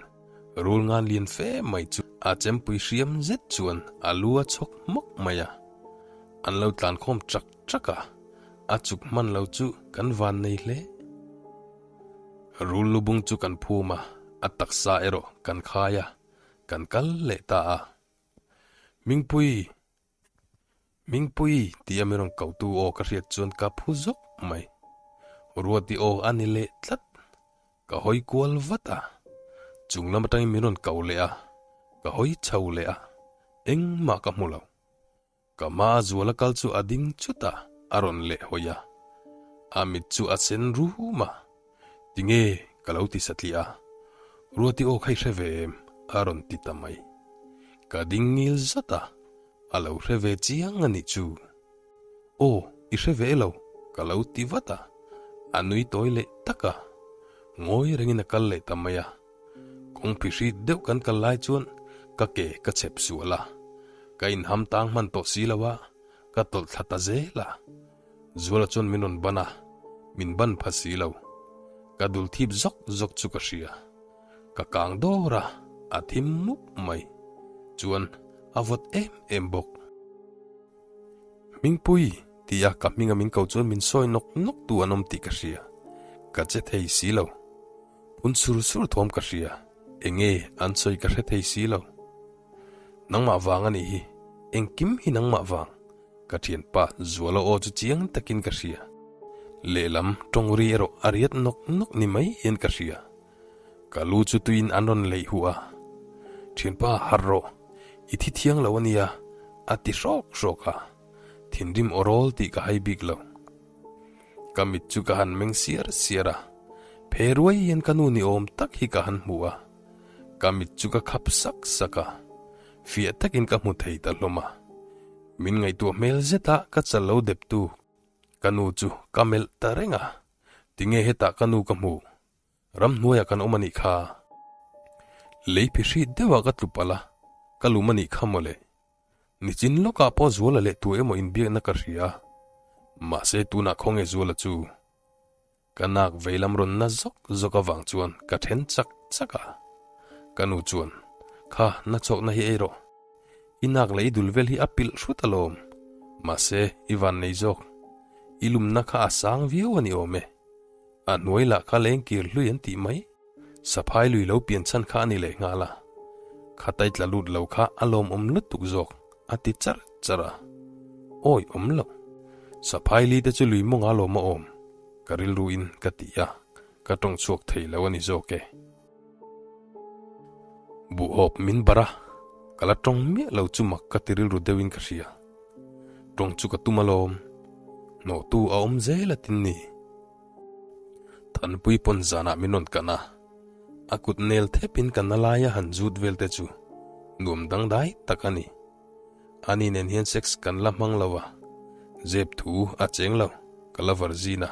rul ngan lian fe mai chu a chempui hriam zet chuan a lu a chhawk hmawk mai a. An lo tlan khawm chak chak a, a chuk hman lo chu kan van nei hle. Rul lubung chu kan phum a, a taksa erawh kan khai a, kan kal leh ta a. Mingpui! Hmingpui tia min rawn kotu aw ka hriat chuan ka phu zawk mai. Ruati aw a ni leh tlat. Ka hawi kual vat a, chung lam atangin min rawn ko leh a, ka hawi chho leh a, engmah ka hmu lo. Ka hma a zuala kal chu a ding chut a, a rawn leh hawi a. A mit chu a sen rum a, Tinge ka lo ti satliah a, Ruati aw kha i hre ve em? a rawn ti ta mai. Ka ding ngil zat a, a lo hre ve chiang a nih chu. Aw, i hre ve lo, ka lo ti vat a, a nui tawi leh tak a. Ngawi rengin a kal leh ta mai a. Kawng phihrit deuh kan kal lai chuan ka ke ka chep sual a, ka inham tang hman tawh si lo a, ka tawlh thla ta zel a. Zuala chuan min rawn ban a, min ban pha si lo. Ka dul thip zawk zawk chu ka hria. Ka kang dawr a, a thim mup mai. Chuan a vawt em em bawk. Hmingpui tia ka hminga min ko chuan min sawi nawk nawk tu an awm tih ka hria. Ka che thei si lo. Phun sur sur thawm ka hria. Enge an sawi ka hre thei si lo. Nangmah vang a nih hi. Engkim hi nangmah vang. Ka thianpa Zuala aw chu chiang takin ka hria. Lehlam tawng ri erawh a riat nawk nawk ni mai hian ka hria. Ka lu chu tuiin an rawn leih huh a. Thianpa harh rawh, i thi thiang lo a nia, a ti hrawk hrawk a. Thinrim aw rawl tih ka hai bik lo. Ka mit chu ka han meng siar siar a, phe ruai hian ka nu ni awm tak hi ka han hmu a. Ka mit chu ka khap sak sak a, fiah takin ka hmu thei ta hlawm a. Min ngaihtuah hmel zet a ka chal lo deptu ka nu chu ka melh ta reng a, tinge hetah ka nu ka hmu? Ramhnuaiah kan awm a nih kha. Lei phihrit deuhah ka tlu palh a, ka lum a nih kha mawle. Nichin lawkah pawh Zuala leh tu emaw inbiakna ka hria a, mahse tunah khawnge Zuala chu? Ka nak veilam rawn na zawk zawk avang chuan ka then chak chak a. Ka nu chuan, Kha, na chawkna hi ei rawh. I nak leh i dul vel hi a pilh hrut alawm. Mahse, i van nei zawk. I lumna kha a sang viau a ni awm e. A hnuai lah kha leng kir hlui an tih mai. Saphai lui lo pian chhan kha a ni leh nghal a. Khatai tla lut lo kha a lawmawm lutuk zawk, a ti charh charh a. Awi awm lo. Saphai li te chu lui mawng a lawm a awm, ka rilru in ka ti a, ka tawng chhuak thei lo a ni zawk e. Buhhawp min barh a, ka la tawng miah lo chu mak ka ti rilru deuhin ka hria. Tawng chu ka tum alawm, hnawhtu a awm zel a tin ni. Thanpui pawn zanah min rawn kan a, a kut nel thepin ka na laia han zut vel te chu nuam dangdai tak a ni. Ani nen hian sex kan la hmang lo a, zep thu a cheng lo, ka la virgin a.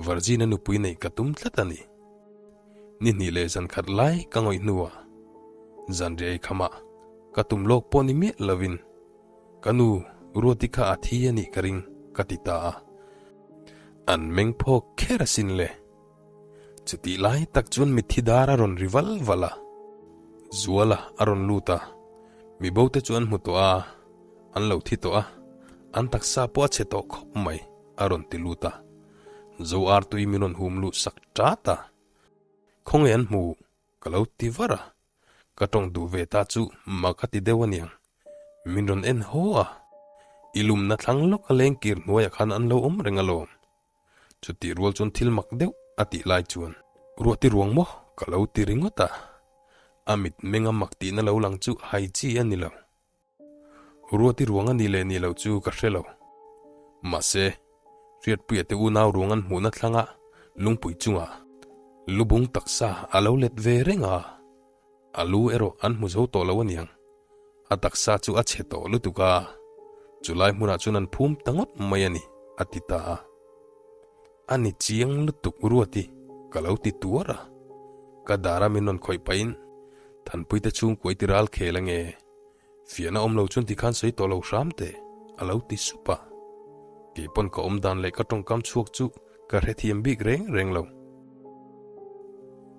Virgin a nupui neih ka tum tlat a ni. Ni hnih leh zan khat lai ka ngawih hnuah zanriah ei khamah ka tum lawk pawh ni miah lovin ka nu Ruati kha a thi a nih ka ring ka ti ta a. An meng phawk kher asin le. Chutih lai tak chuan mitthi dar a rawn ri val val a. Zuala a rawn lut a, mibo te chu an hmu tawh a, an lo thi tawh a, an taksa pawh a chhe tawh khawp mai a rawn ti lut a. Zo artui min rawn hum luh sak ṭat a, Khawnge an hmu? Ka lo ti var a, ka tawng duh ve ta chu mak a ti deuh aniang. Min rawn en haw a, i lumna thlang lawk a leng kir hnuaiah khan an lo awm reng alawm. Chutih rual chuan thil mak deuh a tih lai chuan ruah ti ruang maw ka lo ti ringawt a, a mit menga mak tihna lo lang chu hai chi a ni lo. Ruati ruang a nih leh nih loh chu ka hre lo. Mahse, Hriatpuia te unau ruang an hmuhna thlangah lungpui chungah lubung taksa a lo let ve reng a, a lu erawh an hmu zo tawh lo aniang. A taksa chu a chhe tawh lutuk a, chulai hmunah chuan an phum ta ngawt mai a ni, a ti ta a. A ni chiang lutuk Ruati, ka lo ti tuar a. Ka dara min rawn khawih pahin Thanpuite chhungkuai ti ral khel ange. Fiahna awm lo chuan tikhan sawi tawh lo hram teh, a lo ti sup a. Kei pawn ka awm dan leh ka tawngkam chhuak chu ka hrethiam bik reng reng lo.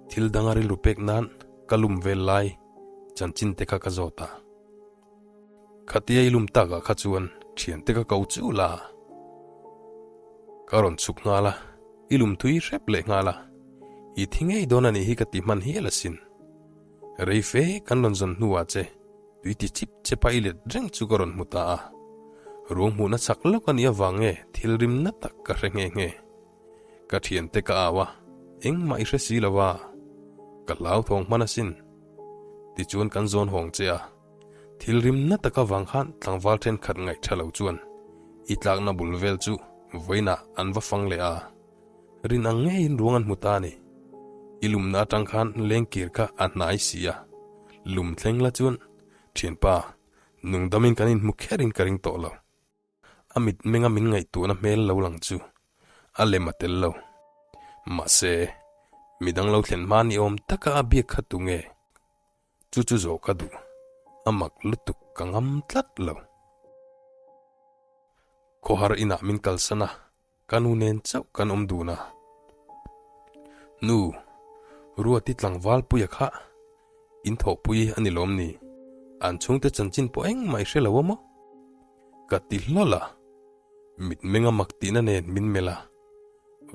Thil danga rilru pek nan ka lum vel lai chanchin te kha ka zawt a. Khatia i lum takah kha chuan thiante ka ko chu la. Ka rawn chhuk nghal a, i lum thui hrep leh nghal a. I thi ngei dawn a nih hi ka ti hman hial asin. Rei fe kan rawn zawn hnuah che tui ti chip chep a i let reng chu ka rawn hmu ta a. Ruang hmuhna chak lawk a nih avang nge thil rim na tak ka hre nghe nghe. Ka thiante ka au a, engmah i hre si lo a, ka hlauthawng hman asin. Tichuan kan zawn hawng che a, thil rim na tak avang khan tlangval thenkhat ngaih tha lo chuan i tlakna bul vel chu vawiinah an va fang leh a, rin ang ngeiin ruang an hmu ta a ni. I lumna atang khan lengkir kha a hnai si a, lum thleng la chuan thianpa nungdamin kan inhmu kherin ka ring tawh lo. A mit menga min ngaihtuahna hmel lo lang chu a lem a tel lo. Mahse, midang lo thlen hma ni awm taka a biak kha tu nge? Chu chu zawh ka duh. A mak lutuk ka ngam tlat lo. Khawhar inah min kalsan a, Ka nu nen chauh kan awm dun a. Nu, Ruati tlangval puia kha in thawhpui a ni lawm ni? An chhungte chanchin pawh engmah i hre lo a maw? Ka ti hlawl a. Mitmenga mak tihna nen min melh a.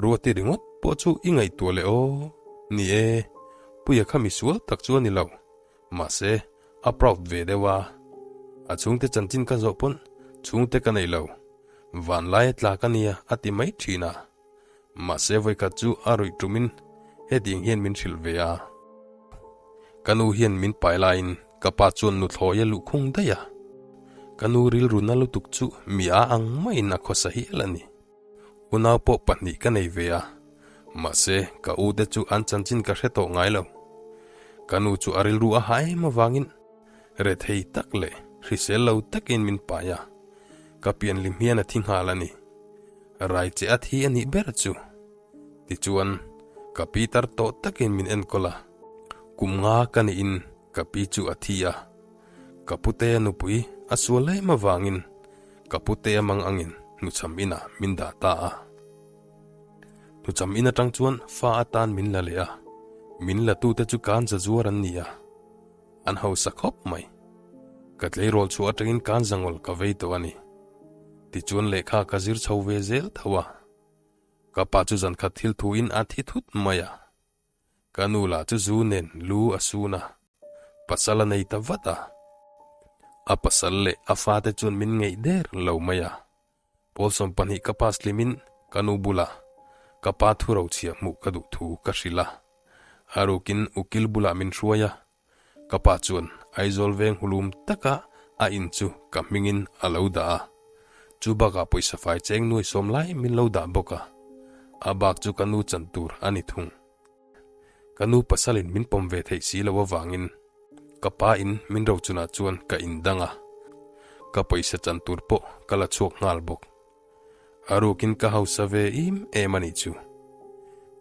Ruati ringawt pawh chu i ngaihtuah leh aw. Ni e, puia kha misual tak chu a ni lo. Mahse, a proud ve deuh a. A chhungte chanchin ka zawh pawn chhungte ka nei lo. Vanlai a tlak a nia a ti mai thin a. Mahse vawikhat chu a ruih tumin hetiang hian min hrilh ve a. Ka nu hian min pai laiin ka pa chuan nuthlawi a luhkhung daih a. Ka nu rilru na lutuk chu mi a ang maiin a khawsa hial a ni. Unau pawh pahnih ka nei ve a, mahse ka u te chu an chanchin ka hre tawh ngai lo. Ka nu chu a rilru a ha em avangin rethei tak leh hrisel lo takin min pai a, ka pianhlim hian a thi nghal a ni. Rai che a thi a nih ber chu. Tichuan, ka pi tar tawh takin min enkawl a, kum nga ka nihin ka pi chu a thi a. Ka pute nupui a sual em avangin ka pute a mang angin hnuchham inah min dah ta a. Hnuchham in atang chuan fa atan min la leh a, min la tute chu kan za zuar an ni a, an hausa khawp mai. Ka tleirawl chhuah atangin kan zangawl ka vei tawh a ni. Tichuan lehkha ka zir chho ve zel tho a. Ka pa chu zankhat thil thuin a thi thut mai a. Ka nu lah chu zu nen lu a sun a, pasal a nei ta vat a. A pasal leh a fate chuan min ngeih der lo mai a. Pawlsawm pahnih ka pass hlimin ka nu bulah ka pa thu rochhiah hmuh ka duh thu ka hrilh a. A rukin ukil bulah min hruai a, Ka pa chuan Aizawl veng hulum taka a in chu ka hmingin a lo dah a, chu bakah pawisa fai cheng nuai sawm lai min lo dah bawk a, a bak chu ka nu chan tur a ni thung. Ka nu pasalin min pawm ve theih si lo avangin ka pa in min rochunah chuan ka indang a, ka pawisa chan tur pawh ka la chhuak nghal bawk. A rukin ka hausa ve im em a nih chu.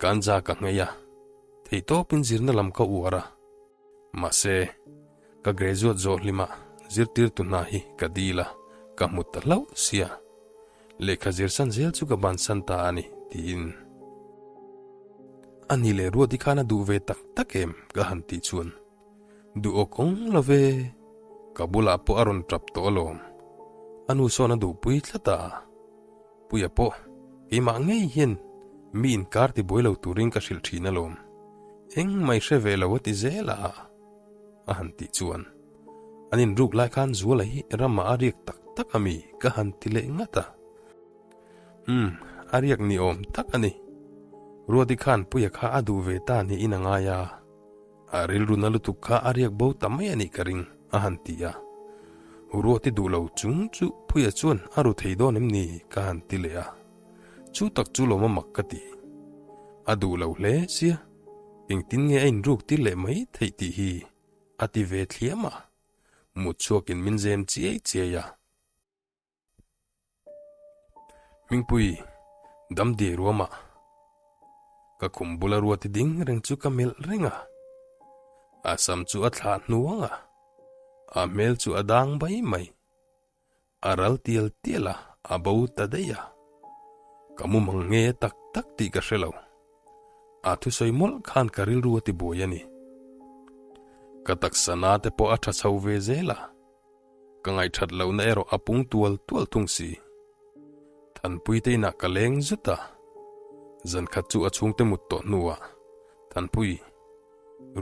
Ganja ka nghei a, theihtawpin zirna lam ka uar a. Mahse, ka graduate zawh hlimah zirtirtu hna hi ka dil a, ka hmu ta hlauh sia. Lehkha zirsan zel chu ka bansan ta a ni, tiin. A ni leh Ruati khan a duh ve tak tak em? ka han tih chuan. Duh aw kawng lo ve, ka bulah pawh a rawn tap tawh alawm. A nu sawn a duhpui tlat a, Puia pawh keimah ngei hian mi inkar tibuai lo turin ka hrilh thin alawm. Engmah i hre ve lo a ti zel a, a han tih chuan an inruk lai khan Zuala hi ramah a riak tak tak a mi ka han ti leh ngat a. Umm, a riak ni awm tak a ni. Ruati khan Puia kha a duh ve ta niin a ngai a. A rilru na lutuk kha a riak bo ta mai a nih ka ring, a han ti a. Ruati duh lo chung chu Puia chuan a ru thei dawn em ni ka han ti leh a. Chu tak chu lawm a mak ka ti. A duh lo hle sia, engtin nge a inruk tir leh mai theih tih hi a ti ve thliam a. Mut chhuakin min zem chiai chiai a. Hmingpui, Damdiai ruamah ka khum bula ruati ding reng chu ka melh reng a. A sam chu a thlah hnuang a, a hmel chu a dang mai mai. A ral tial tial a, a bo ta daih a. Ka mumang nge tak tak tih ka hre lo. A thusawi mawlh khan ka rilru a tibuai a ni. Ka taksa na te pawh a tha chho ve zel a. Ka ngaihthat lohna erawh a pung tual tual thung si. Thanpui te inah ka leng zut a, zankhat chu a chhungte mut tawh hnuah, Thanpui,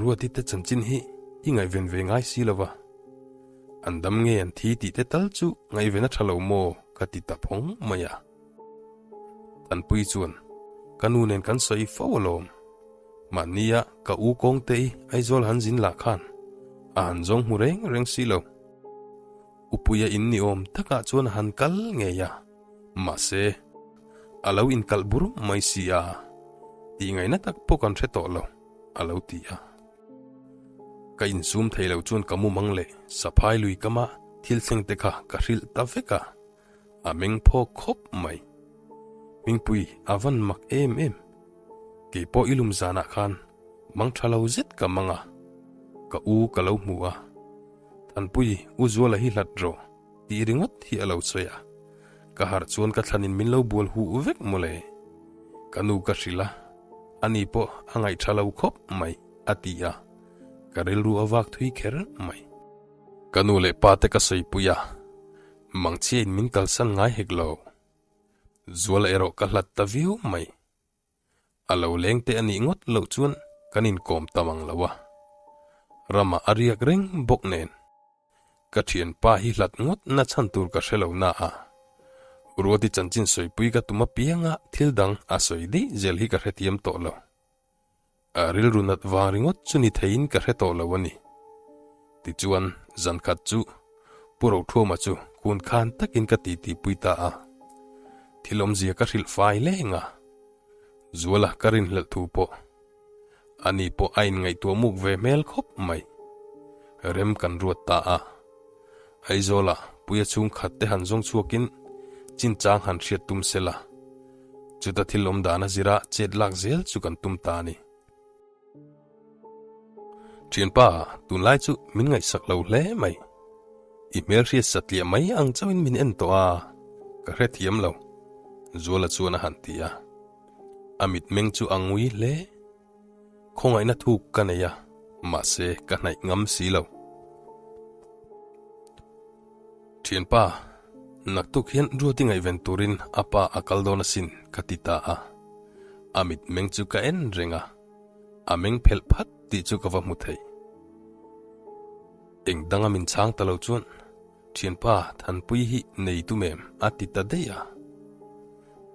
Ruati te chanchin hi i ngaihven ve ngai si lo va, an dam nge an thi tih te tal chu ngaihven a tha lo maw? Ka ti ta phawng mai a. Thanpui chuan, Ka nu nen kan sawi fo alawm. Mahnia ka u kawngte i Aizawl han zin lah khan a han zawng hmu reng reng si lo. Upuia in ni awm takah chuan a han kal ngei a, mahse, a lo inkalh bur mai si a, tih ngaihna tak pawh kan hre tawh lo, a lo ti a. Ka insum thei lo chuan ka mumang leh saphai lui kama thil thleng te kha ka hrilh ta vek a, a meng phawk khawp mai. Hmingpui a van mak em em. Kei pawh i lum zanah khan mang tha lo zet ka mang a, ka u ka lo hmu a. Thanpui, U Zuala hi hlat rawh tih ringawt hi a lo sawi a, ka harh chuan ka thlanin min lo bual huh vek mawle. Ka nu ka hrilh a, ani pawh a ngaihṭha lo khawp mai a ti a, ka rilru a vak thui kher mai. Ka nu leh pa te ka sawipui a, mangchhiain min kalsan ngai hek lo. Zuala erawh ka hlat ta viau mai. A lo leng te a nih ngawt loh chuan kan inkawm tam ang lo a. Ramah a riak reng bawk nen. Ka thianpa hi hlat ngawt na chhan tur ka hre lo na a. Ruati chanchin sawipui ka tum apianga thil dang a sawi daih zel hi ka hrethiam tawh lo. A rilru nat vang ringawt chu ni theiin ka hre tawh lo a ni. Tichuan, zan khat chu Pu Rothuama chu kun khan takin ka titipui ta a. Thil awmzia ka hrilh fai leng a. Zuala ka rinhlelh thu pawh. Ani pawh a inngaihtuah muk ve hmel khawp mai. Rem kan ruat ta a. Aizawla Puia chhungkhat te han zawng chhuakin chinchang han hriat tum sela. Chuta thil awm dan a zira chet lak zel chu kan tum ta a ni. Thianpa, tunlai chu min ngaihsak lo hle mai. I hmelhriat satliah mai ang chauhin min en tawh a, ka hrethiam lo, Zuala chuan a han ti a. A mitmeng chu a ngui hle. Khawngaihna thuk ka nei a, mahse ka hnaih ngam si lo. Thianpa, naktuk hian Ruati ngaihven turin a pa a kal dawn asin ka ti ta a. A mitmeng chu ka en reng a, a meng phelh phat tih chu ka va hmu thei. Eng danga min chhang ta lo chuan Thianpa Thanpui hi nei tum em a ti ta daih a.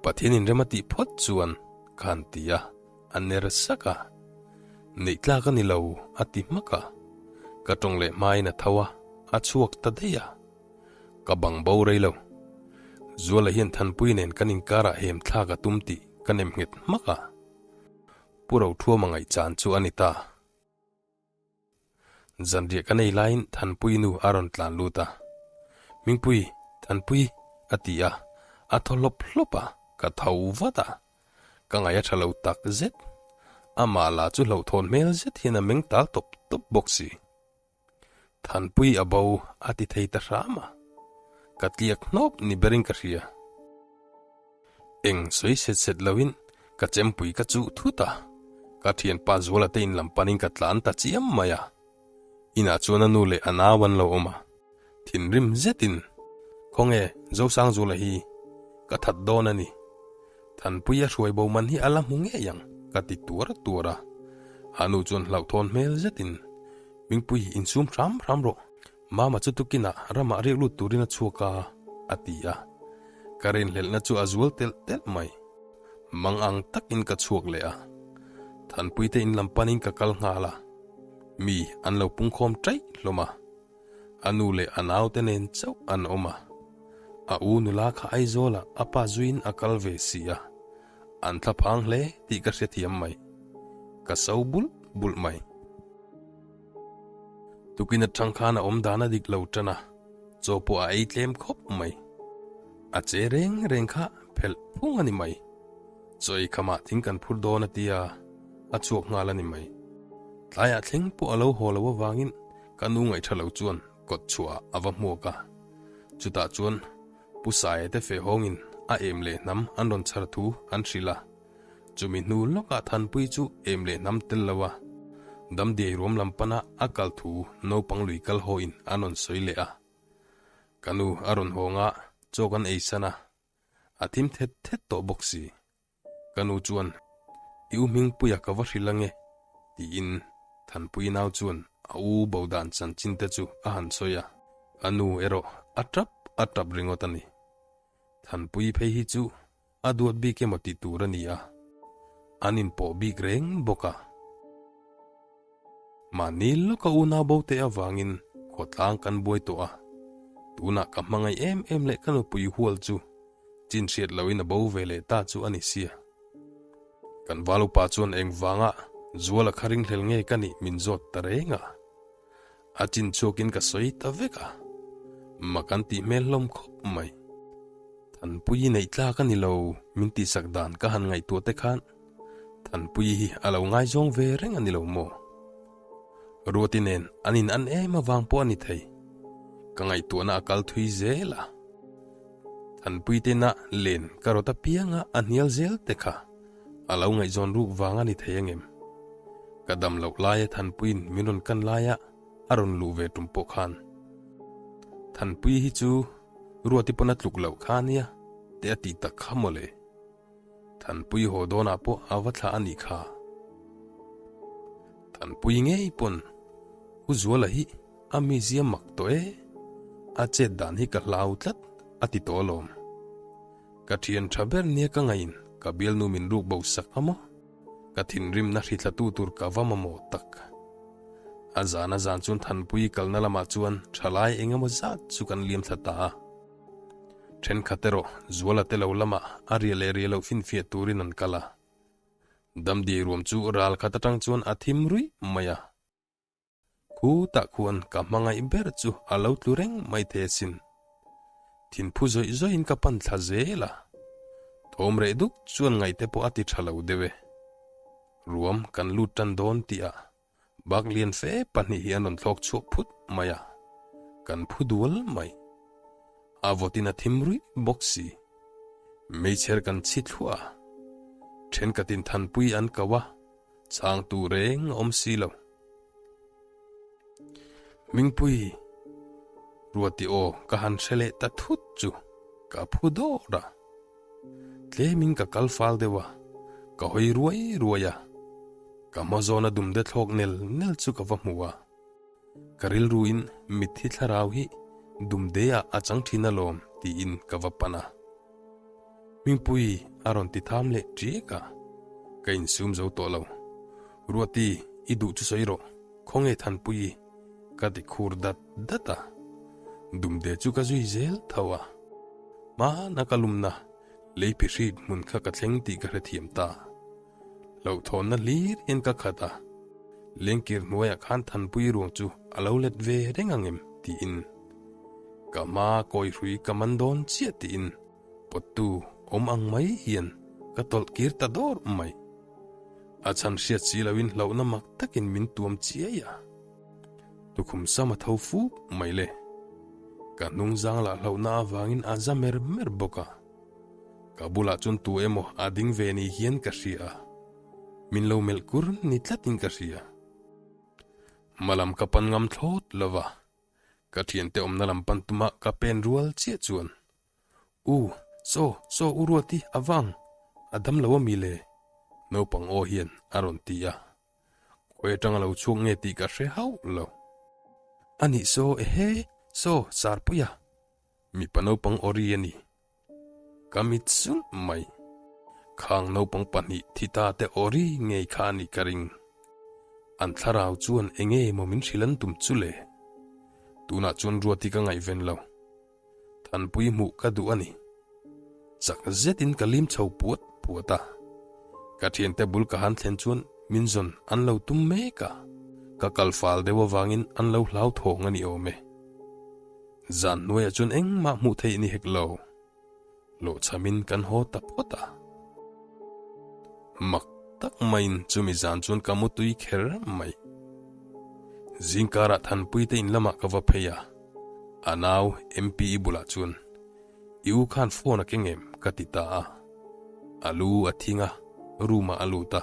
Pathian inrem a tih phawt chuan ka han ti a. A ner sak a, Neih tlak a ni lo, a ti hmak a. Ka tawng leh hmain a tho a, a chhuak ta daih a. Ka bang bo rei lo. Zuala hian Thanpui nen kan inkarah hem thlak a tum tih ka nem nghet hmak a. Pu Rothuama ngaihchan chu a ni ta. Zanriah ka nei laiin Thanpui nu a rawn tlan lut a. Hmingpui, Thanpui, a ti a, a thaw hlawp hlawp a, ka tho vat a. Ka ngaih a tha lo tak zet. Amah lah chu hlauhthawn hmel zet hian a meng tal tawp tawp bawk si. Thanpui a bo a ti thei ta hram a. Ka tliak hnawp ni berin ka hria. Eng sawi set set loin ka chempui ka chuh thut a, ka thianpa Zuala te in lam panin ka tlan ta chiam mai a. Inah chuan a nu leh a nau an lo awm a, thinrim zetin, Khawnge Zosangzuala hi ka that dawn a ni, Thanpui a hruai bo man hi a la hmu ngei ang ka ti tuar tuar a. A nu chuan hlauhthawn hmel zetin, Mingpui insum hram hram rawh, Mama chu tukinah ramah riak lut turin a chhuak a, a ti a. Ka rinhlelhna chu a zual telh telh mai. Mang ang takin ka chhuak leh a. Thanpuite in lam panin ka kal nghal a. Mi an lo pungkhawm ṭaih hlawm a. A nu leh a naute nen chauh an awm a. A u nula kha Aizawlah a pa zuiin a kal ve si a. An thlaphang hle tih ka hrethiam mai. Ka so bulh bulh mai. Tukin atang khan a awm dan a dik lo tan a, chaw pawh a ei tlem khawp mai. A che reng reng kha phelh phung a ni mai. Chaw ei khamah thing kan phur dawn a tia, a chhuak nghal a ni mai. Tlaiah thleng pawh a lo haw lo avangin ka nu ngaihṭha lo chuan kawt chhuahah a va hmuak a. Chutah chuan Pu Saia te feh hawngin a em leh hnam an rawn chhar thu an hrilh a. Chumi hnu lawkah Thanpui chu em leh hnam tel lo a, Damdiai ruam lam pana a kal thu naupang lui kal hawiin an rawn sawi leh a. Ka nu a rawn hawng a, chaw kan ei san a, a thim thet thet tawh bawk si. Ka nu chuan, I u Hmingpuia ka va hrilh ange, tiin Thanpui nau chuan a u bo dan chanchin te chu a han sawi a, a nu erawh a tap a tap ringawt a ni. Thanpui phei hi chu a duat bik emaw tih tur a ni a, an inpawh bik reng bawk a. Mahni lawka unau bo te avangin khawtlang kan buai tawh a, tunah ka hmangaih em em leh ka nupui hual chu chin hriat loin a bo ve leh ta chu a ni sia. Kan val upa chuan engvanga Zuala kha ringhlel nge ka nih min zawt ta reng a. A chin chhuakin ka sawi ta vek a, mak an tih hmel hlawm khawp mai. Thanpuii neih tlak a ni lo min tihsak dan ka han ngaihtuah te khan Thanpuii hi a lo ngaizawng ve reng a ni lo maw? Ruati nen an in an em avang pawh a ni thei. Ka ngaihtuahna a kal thui zel a. Thanpuii tena len ka rawt apianga a hnial zel te kha a lo ngaihzawn ruk vang a ni thei angem? Ka dam loh laia Thanpuiin min rawn kan laia a rawn luh ve tum pawh khan Thanpui hi chu Ruati pawn a tluk loh kha ania te a tih tak kha mawle. Thanpui haw dawnah pawh a va thlah a nih kha. Thanpui ngei pawn U Zuala hi a mizia mak tawh e, a chet dan hi ka hlau tlat a ti tawh alawm. Ka thian tha ber nia ka ngaiin ka bialnu min ruk bo sak a maw? Ka thinrimna hrithlatu tur ka va mamawh tak. A zan a zan chuan Thanpui kalna lamah chuan thalai eng emaw zat chu kan liam thla ta a. Thenkhat erawh Zuala te lo lamah a riah leh riah loh finfiah turin an kal a. Damdiai ruam chu ral khat atang chuan a thim ruih mai a. Khutah khuan ka hmangaih ber chu a lo tlu reng mai thei asin. Thinphu zawih zawihin ka pan thla zel a, thawm reh duk chuan ngaihte pawh a ti tha lo deuh e. Ruam kan lut tan dawn tihah bak lian fe pahnih hi an rawn thlawk chhuak phut mai a, kan phu dual mai. A vawtin a thim ruih bawk si. Meichher kan chhi thluah a, thenkhatin thanpui an ko a, Chhangtu reng a awm si lo. Hmingpui, Ruati aw ka han hre leh ta thut chu ka phu dawr a. Tlemin ka kal fal deuh a, ka hawi ruai ruai a. Ka hma zawna dumde thlawk nel nel chu ka va hmu a. Ka rilruin mitthi thlarau hi dumdeah a chang thin alawm tiin ka va pan a. Hmingpui a rawn ti tham leh ṭiak a, ka insum zo tawh lo. Ruati, i duh chu sawi rawh, khawnge Thanpuii? ka ti khur dat dat a. Dumde chu ka zui zel tho a. Hmana ka lumna lei phihrit hmun kha ka thleng tih ka hrethiam ta. Hlauhthawnna hlir hian ka khat a, lengkir hnuaiah khan Thanpui ruang chu a lo let ve reng ang em tiin ka hma kawi hrui ka man dawn chiah tiin pawttu awm ang mai hian ka tawlh kir ta dawr mai. A chhan hriat si loin hlauhna mak takin min tuam chiai a, tukhum sam a tho fuk mai le. Ka hnungzang lah hlauhna avangin a za mer mer bawk a. Ka bulah chuan tu emaw a ding ve ni hian ka hria a, min lo melh kur ni tlatin ka hria. Hma lam ka pan ngam thlawt lo va, ka thiante awmna lam pan tuma ka pen rual chiah chuan, U, saw, saw u Ruati a vang, a dam lo ami le? Naupang aw hian a rawn ti a. Khawi atanga lo chhuak nge tih ka hre hauh lo. Anih saw, ehe, saw, Sarpuia. Mipa naupang awri a ni. Ka mit sulh mai. Khang naupang pahnih thi ta te awri ngei kha a nih ka ring. An thlarau chuan enge maw min hrilh an tum chu le? Tunah chuan Ruati ka ngaihven lo. Thanpui hmuh ka duh a ni. Chak zetin ka lim chho puat puat a. Ka thiante bul ka han thlen chuan min zawn an lo tum mek a. Ka kal fal deuh avangin an lo hlauthawng a ni awm e. Zan hnuaiah chuan engmah hmuh theih ni hek lo. Hlawhchhamin kan haw ta phawt a. Mak tak maiin chumi zan chuan ka mu tui kher mai. Zingkarah Thanpuite in lamah ka va phei a, a nau MP-i bulah chuan, I u khan phone a keng em? ka ti ta a. A lu a thing a, room-ah a lut a.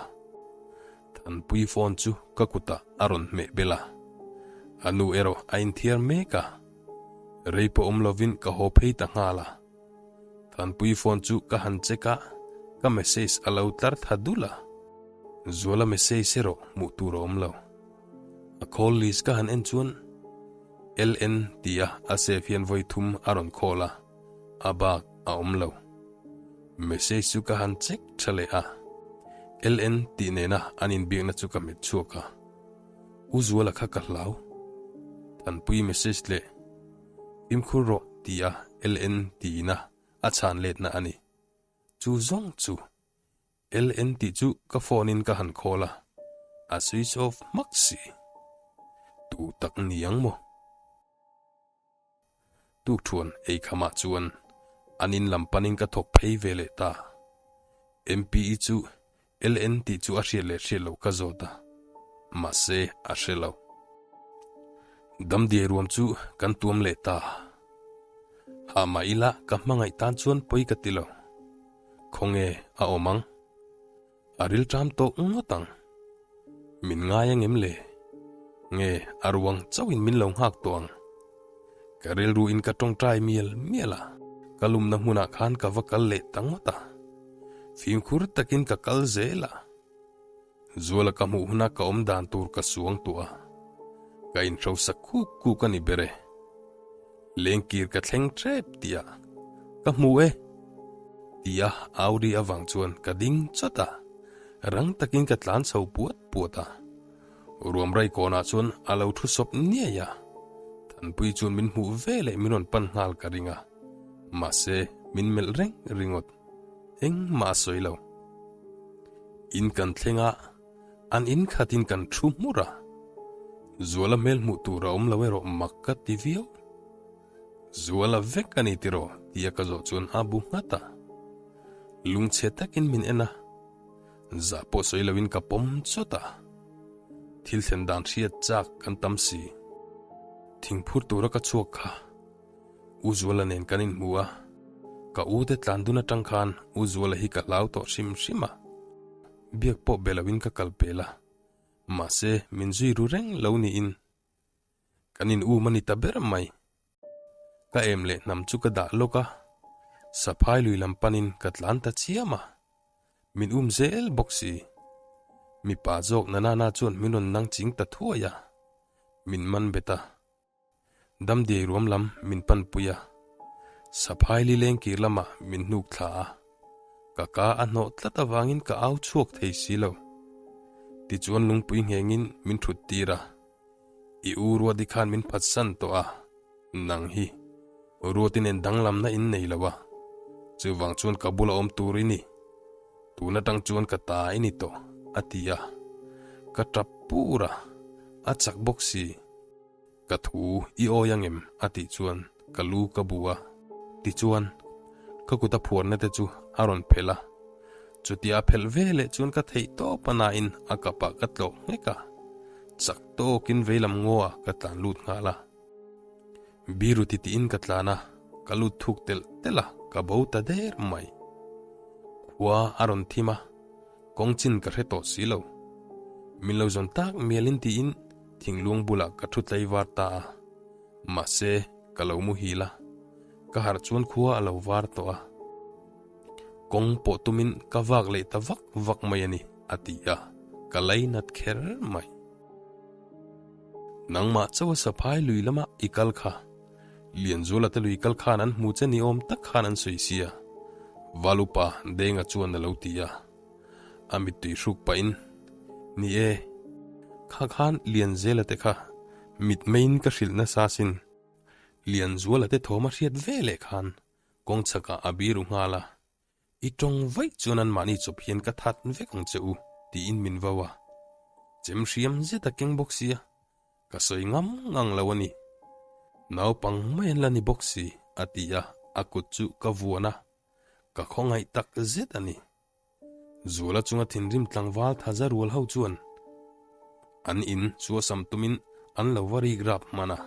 Thanpui phone chu ka kutah a rawn hmeh bel a, a nu erawh a inthiar mek a, rei pawh awm lovin ka haw phei ta nghal a. Thanpui phone chu ka han check a, ka message a lo tlar tha dul a, Zuala message erawh hmuh tur a awm lo. A call list ka han en chuan LN tia a save hian vawi thum a rawn call a, a bak a. a awm lo. Message chu ka han check tha leh a, LN tih nena an inbiakna chu ka hmet chhuak a. U Zuala kha ka hlau. Thanpui message leh Fimkhur rawh ti a LN tiin a a chhan letna a ni. Chu zawng chu LN tih chu ka phone in ka han call a, a switch off hmak si. Tu tak ni ang maw? Tukthuan ei khamah chuan an in lam panin ka thawk phei ve leh ta. MPE chu LN tih chu a hriat leh hriat loh ka zawt a, mahse a hre lo. Damdiai ruam chu kan tuam leh ta. Hah mah ila ka hmangaih tan chuan pawi ka ti lo. Khawnge a awm ang? A rilṭam tawh ngawt ang. Min ngai angem le? Nge a ruang chauhin min lo nghak tawh ang? Ka rilruin ka tawngtai mial mial a, ka lumna hmunah khan ka va kal leh ta ngawt a. Fimkhur takin ka kal zel a. Zuala ka hmuh huna ka awm dan tur ka suang tuah a, ka inhrosa kuk kuk a ni ber e. Lengkir ka thleng tep tih a, ka hmu e! Ti a Audi avang chuan ka ding chawt a, rang takin ka tlan chho puat puat a. Ruamrai kawnah chuan a lo thu sawp niai a, Thanpui chuan min hmuh ve leh min rawn pan nghal ka ring a, mahse min melh reng ringawt. Engmah a sawi lo. In kan thleng a, an in khatin kan thu hmur a. Zuala hmel hmuh tur a awm lo erawh mak ka ti viau. Zuala vek a ni tiraw tia ka zawh chuan a bu nghat a. Lungchhe takin min en a, zah pawh sawi loin ka pawm chawt a. Thil thlen dan hriat chak kan tam si. Thingphur tura ka chhuak kha. U Zuala nen kan inhmu a, ka u te tlan dun atang khan U Zuala hi ka hlau tawh hrim hrim a, biak pawh be loin ka kal pel a, mahse min zui ru reng lo niin kan in um a ni ta ber mai. Ka em leh hnam chu ka dah lawk a, saphai lui lam panin ka tlan ta chiam a, min um zel bawk si. Mipa zawk Nanana chuan min rawn nang ching ta thuai a, min man bet a. Damdiai ruam lam min panpui a, saphai li lengkir lamah min hnuk thla a, ka ka a hnawh tlat avangin ka au chhuak thei si lo. Tichuan lungpui nghengin min thut tir a, I u Ruati khan min phatsan tawh a, nang hi Ruati nen danglamna in nei lo a, chuvang chuan ka bula awm tur i ni, tun atang chuan ka ta i ni tawh, a ti a, ka tap pur a, a chak bawk si. Ka thu i awi angem? a tih chuan ka lu ka bu a. Tichuan, ka kut a phuarna te chu a rawn phelh a. Chutia a phelh ve leh chuan ka theih tawp a nain a kapah ka tlawh nghek a. Chak tawkin veilam ngaw ah ka tlan lut nghal a. Biru ti tiin ka tlan a, ka lut thuk telh telh a, ka bo ta der mai. Khua a rawn thim a. Kawng chin ka hre tawh si lo. Min lo zawn tak mialin tiin thingluang bulah ka thu tlai var ta a. Mahse, ka lo muhil a. Ka harh chuan khua a lo var tawh a. Kawng pawh tumin ka vak leh ta vak vak mai a ni, a ti a, ka lainat kher mai. Nangmah chauha saphai lui lama i kal kha. Lianzuala te lui kal khan an hmu che ni awm tak khan an sawi sia, Valupa Denga chuan a lo ti a. A mittui hruk pahin, Ni e, kha khan Lianzela te kha mitmeiin ka hrilh nasa sin. Lianzuala te thawm a hriat ve leh khan kawng chhakah a biru nghal a, I tawng vaih chuan anmahni chawp hian ka that vek ang che u, tiin min vau a. Chem hriam zet a keng bawk sia, Ka sawi ngam ngang lo a ni. Naupang mai an la ni bawk si, a ti a, a kut chu ka vuan a, ka khawngaih tak zet a ni. Zuala chunga thinrim tlangval thaza rual ho chuan an in chuasam tumin an lo va rik rap hman a,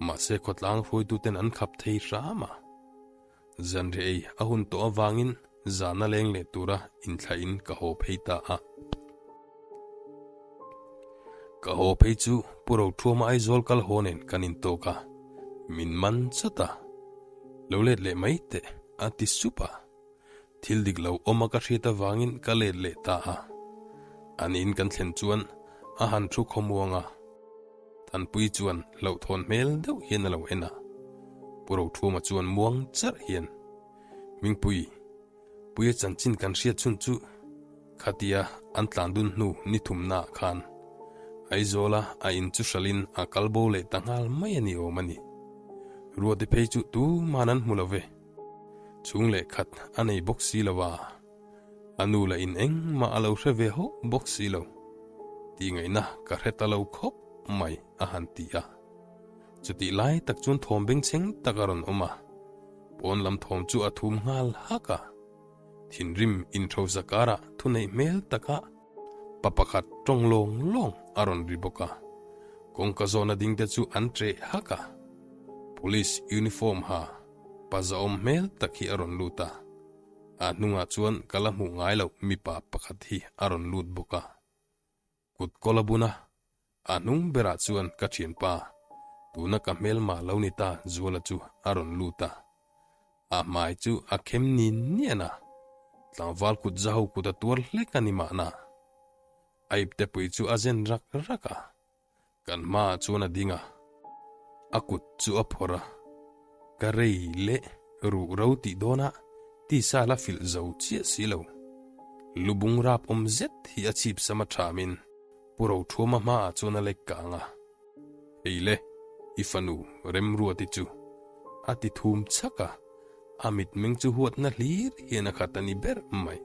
mahse khawtlang hruaituten an khap thei hram a. Zanriah ei a hun tawh avangin zana leng leh tura inthlahin ka haw phei ta a. Ka haw phei chu Pu Rothuama Aizawl kal haw nen kan intawk a, min man chat a. Lo let leh mai teh a ti sup a. Thil dik lo awm a ka hriat avangin ka let leh ta a. An in kan thlen chuan a han thu khawmuang a. Thanpui chuan hlauhthawn hmel deuh hian a lo en a. Pu Rothuama chuan muang charh hian. Hmingpui, Puia chanchin kan hriat chhun chu khatia an tlan dun hnu ni thumnaah khan Aizawla a in chu hralhin a kal bo leh ta nghal mai a ni awm a ni. Ruati phei chu tuman an hmu lo ve. Chhung leh khat a nei bawk si lo a, a nu lah in engmah a lo hre ve hauh bawk si lo. Tih ngaihna ka hre ta lo khawp mai a han ti a. Chutih lai tak chuan thawm bengchheng tak a rawn awm a, pawn lam thawm chu a thum nghal hak a. Thinrim intho zakarah thuneih hmel taka pa pakhat tawng lawng lawng a rawn ri bawk a, kawngka zawhna dingte chu an ṭeh hak a. Police uniform ha pa zahawm hmel tak hi a rawn lut a, a hnungah chuan ka la hmuh ngai loh mipa pakhat hi a rawn lut bawk a. Kut kawl a bun a, a hnung berah chuan ka thianpa, tuna ka hmelma lo ni ta Zuala chu a rawn lut a. A hmai chu a khem nin nian a, tlangval kut zaho kut a tuar hlek a ni mahna. A iptepui chu a zen rak rak a, kan hmaah chuan a ding a, a kut chu a phawrh a, ka rei leh ruh ro tih dawnah tisa la filh zo chiah si lo. Lubung rap awm zet hi a chhip sam a thamin Pu Rothuama hmaah chuan a lek kang a, Hei le, i fanu Remruati chu a ti thum chhak a, a mitmeng chu huatna hlir hian a khat a ni ber mai.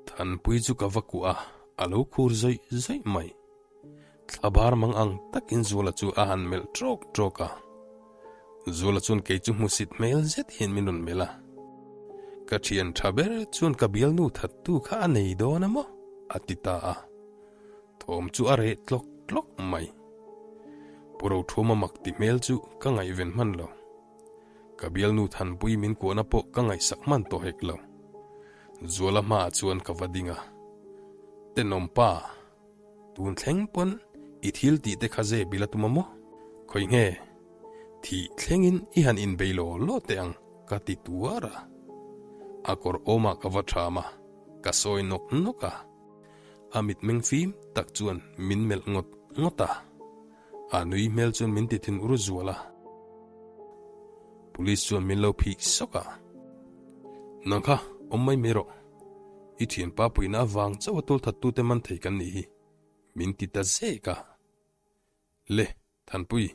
Thanpui chu ka va kuah a, a lo khur zawih zawih mai. Thlabar mang ang takin Zuala chu a han melh trawk trawk a. Zuala chuan kei chu hmusit hmel zet hian min rawn melh a. Ka thian tha ber chuan ka bialnu thattu kha a nei dawn a maw? a ti ta a. Thawm chu a reh tlawk tlawk mai. Pu Rothuama mak ti hmel chu ka ngaihven hman lo. Ka bialnu Thanpui min kuahna pawh ka ngaihsak hman tawh hek lo. Zuala hmaah chuan ka va ding a. Tenawm pa! Tun thleng pawn i thil tih te kha ze bil a tum a maw? Khawi nge? Thih thlengin i han inbei law law teh ang ka ti tuar a. A kawr awmah ka va ṭham a, ka sawi nawk nawk a. A mitmeng fim tak chuan min melh ngawt ngawt a. A nui hmel chuan min ti thin ur zual a. Police chuan min lo phih sawk a. Nang kha awm mai mai rawh. I thianpa puihna avang chauh a tul thattute man thei kan nih hi, min ti ta zek a. Le, Thanpui,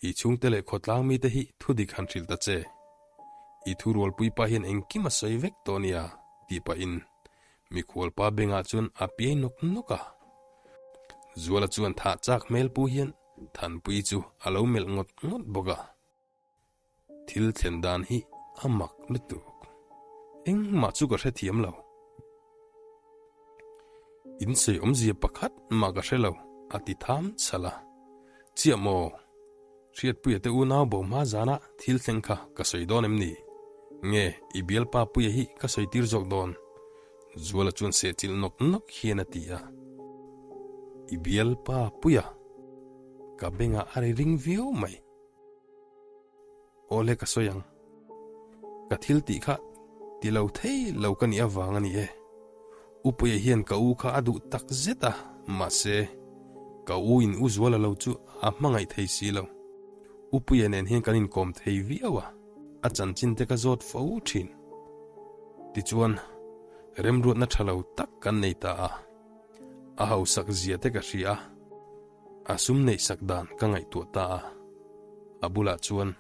i chhungte leh khawtlang mite hi thu dik han hrilh ta che. I thurualpui pa hian engkim a sawi vek tawh nia, tih pahin mikhualpa bengah chuan a piai nawk nawk a. Zuala chuan thah chak hmel pu hian Thanpui chu a lo melh ngawt ngawt bawk a. Thil thlen dan hi a mak lutuk. Engmah chu ka hrethiam lo. In sawi awmzia pakhat mah ka hre lo, a ti tham chhalh a. Chiah maw? Hriatpuia te unau bo hma zana thil thleng kha ka sawi dawn em ni? Nge i bialpa Puia hi ka sawi tir zawk dawn? Zuala chuan sehchilh nawk nawk hian a ti a. I bialpa Puia? Ka bengah a ri ring viau mai. Awle ka sawi ang. Ka thil tih kha ti lo thei lo ka nih avang a ni e. Upuia hian ka u kha a duh tak zet a, mahse, ka u in u Zuala lo chu a hmangaih thei si lo. Upuia nen hian kan inkawm thei viau a, a chanchin te ka zawt fo thin. Tichuan, remruatna tha lo tak kan nei ta a, a hausak zia te ka hria a. A sum neih sak dan ka ngaihtuah ta a, a bulah chuan,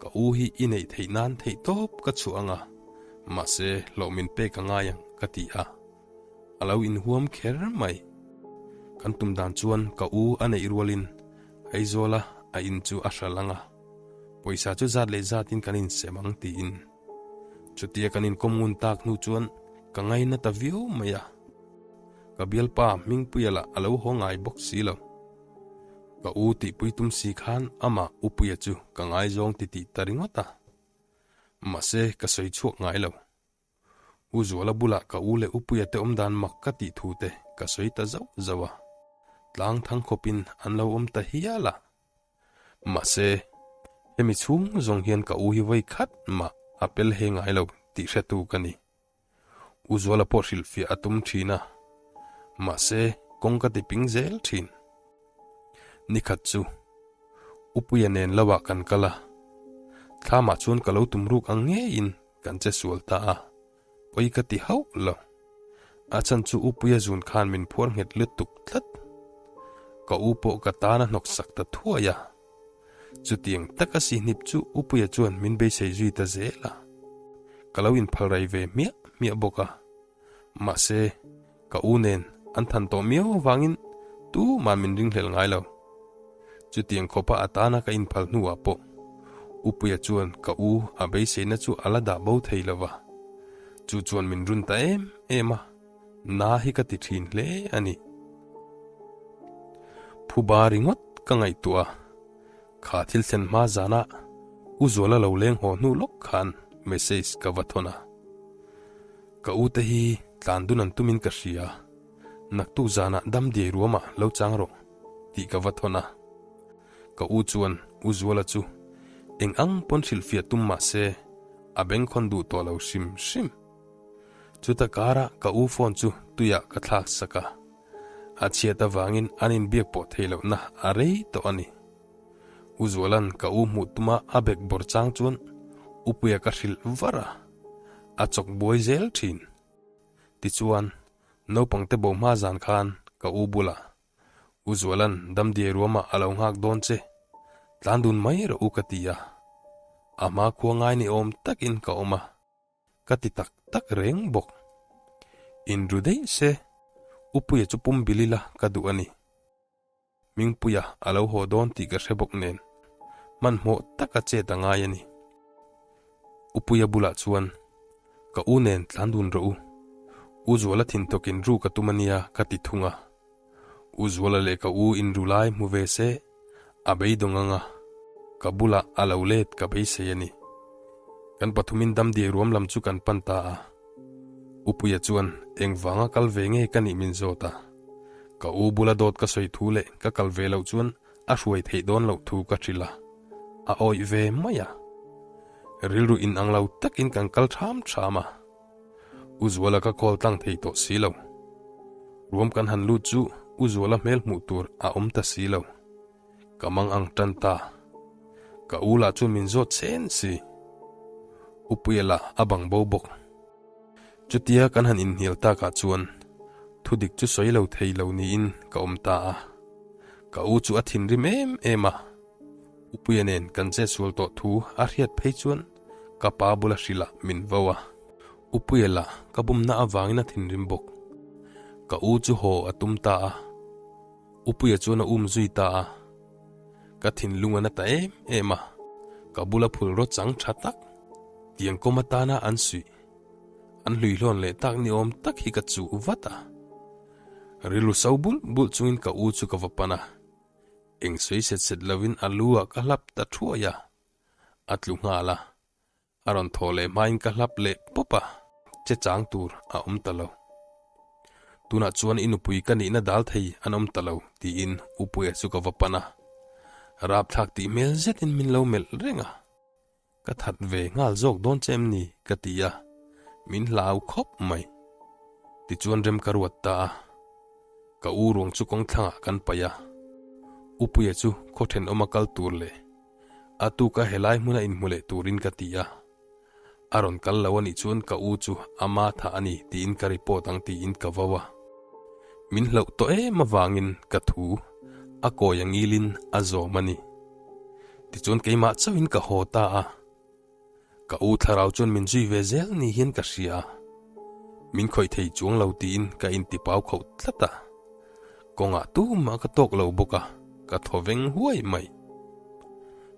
Ka u hi i neih theih nan theih tawp ka chhuah ang a, mahse hlawh min pek a ngai ang ka ti a. A lo inhuam kher mai. Kan tum dan chuan ka u a neih rualin Aizawla a in chu a hral ang a, pawisa chu zat leh zatin kan insem ang tiin. Chutia kan inkawm ngun tak hnu chuan ka ngaina ta viau mai a. Ka bialpa Hmingpuia lah a lo haw ngai bawk si lo. Ka u tihpui tum si khan amah Upuia chu ka ngaizawng ti tih ta ringawt a. Mahse ka sawi chhuak ngai lo. U Zuala bulah ka u leh Upuia te awmdan mak ka tih thu te ka sawi ta zauh zauh a. Tlang thang khawpin an lo awm ta hial a. Mahse hemi chhung zawng hian ka u hi vawi khat mah a pel he ngai lo tih hretu ka ni. U Zuala pawh hrilhfiah a tum thin a, mahse kawng ka ti ping zel thin. Nikhat chu Upuia nen lo ah kan kal a. Thlamah chuan ka lo tum ruk ang ngeiin kan che sual ta a, pawi ka ti hauh lo. A chhan chu Upuia zun khan min phuar nghet lutuk tlat. Ka u pawh ka tan a hnawk sak ta thuai a. Chutiang taka sihnip chu Upuia chuan min beisei zui ta zel a. Ka lo inphal rai ve hmiah hmiah bawk a. Mahse, ka u nen an than tawh miau avangin tuman min ringhlel ngai lo. Chutiang khawpa a tana ka inphal hnuah pawh Upuia chuan ka u a beiseina chu a la dah bo thei lo va. Chu chuan min run ta em em a, na hi ka ti thin hle a ni. Phuba ringawt ka ngaihtuah a, kha thil thlen hma zanah U Zuala lo leng haw hnu lawk khan message ka va thawn a. Ka u te hi tlan dun an tumin ka hria, naktuk zanah dam diai ruamah lo chang rawh tih ka va thawn a. Ka u chuan U Zuala chu eng ang pawn hrilhfiah tum mah se a bengkhawn duh tawh lo hrim hrim. Chuta karah ka u phone chu tuiah ka thlak sak a, a chhiat avangin an inbiak pawh theih lohna a rei tawh a ni. U Zuala'n ka u hmuh tuma a bek bawr chang chuan Upuia ka hrilh var a, a chawk buai zel thin. Tichuan, naupangte bo hma zan khan ka u bulah, U Zuala'n damdiai ruamah a lo nghak dawn che, tlan dun mai rawh u ka ti a. A hma khua ngai ni awm takin ka awm a. Ka ti tak tak reng bawk. Inru daih se, Upuia chu pum bil ila ka duh a ni. Hmingpuia a lo haw dawn tih ka hre bawk nen, hmanhmawh taka chet a ngai a ni. Upuia bulah chuan, Ka u nen tlan dun rawh u. U Zuala thinthawkin ru ka tum a nia ka ti thung a. U Zuala leh ka u inru lai hmu ve se, a beidawng ang a, ka bulah a lo let ka beisei a ni. Kan pathumin damdiai ruam lam chu kan pan ta a. Upuia chuan engvanga kal ve nge ka nih min zawt a. Ka u bula dawt ka sawi thu leh ka kal ve loh chuan a hruai theih dawn loh thu ka hrilh a, a awih ve mai a. Rilru inang lo takin kan kal ṭham ṭham a. U Zuala ka call tlang thei tawh si lo. Ruam kan han lut chu U Zuala hmel hmuh tur a awm ta si lo. Ka mang ang tan ta. Ka u lah chuan min zawt chen si. U Puia lah a bang bo bawk. Chutia kan han inhnial takah chuan thudik chu sawi lo thei lo niin ka awm ta a. Ka u chu a thinrim em em a. U Puia nen kan chetsual tawh thu a hriat phei chuan ka pa bula hrilh ah min vo a. U Puia lah ka bumna avangin a thinrim bawk. Ka u chu haw a tum ta a. U Puia chuan a um zui ta a. Ka thinlung a na ta em em a, ka bula phul rawt chang tha tak, tiang kawm atana an suih, an hluihlawn leh tak ni awm tak hi ka chuh vat a. Rilru so bulh bulh chungin ka u chu ka va pan a, eng sawi set set lovin a lu ah ka hlap ta thuai a, a tlu nghal a. A rawn thaw leh hmain ka hlap leh pawp a, che chang tur a awm ta lo. Tunah chuan i nupui ka nihna dal thei an awm ta lo tiin U Puia chu ka va pan a. Rapthlak tih hmel zetin min lo melh reng a. Ka that ve nghal zawk dawn che em ni ka ti a, min hlau khawp mai. Tichuan rem ka ruat ta a. Ka u ruang chu kawngthlangah kan paih a. U Puia chu khaw thenawma kal tur leh A tuka helai hmuna inhmu leh turin ka ti a. A rawn kal lo anih chuan ka u chu ama tha a ni tiin ka report ang tiin ka vo a. Min hlauh tawh em avangin ka thu a kawi a ngilin a zawm a ni. Tichuan keimah chauhin ka haw ta a. Ka u thlarau chuan min zui ve zel ni hian ka hria a, min khawih thei chuang lo tiin ka intipau khauh tlat a. Kawngah tumah ka tawk lo bawk a, ka thaw veng huai mai.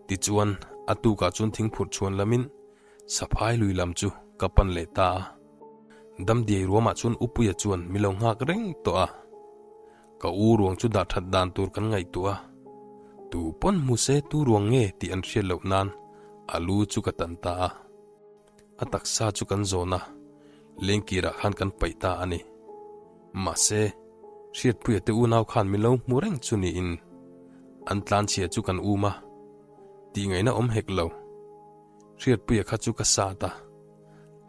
Tichuan, a tukah chuan thingphurh chhuan lamin Saphai lui lam chu ka pan leh ta a. Damdiai ruamah chuan Upuia chuan mi lo nghak reng tawh a. Ka u ruang chu dah that dan tur kan ngaihtuah a, tu pawn hmu se tu ruang nge tih an hriat loh nan a lu chu ka tan ta a. A taksa chu kan zawn a, lengkirah khan kan paih ta a ni. Mahse, Hriatpuia te unau khan min lo hmu reng chu niin an tlanchhia chu kan um a, tihngaihna awm hek lo. Hriatpuia kha chu ka sat a,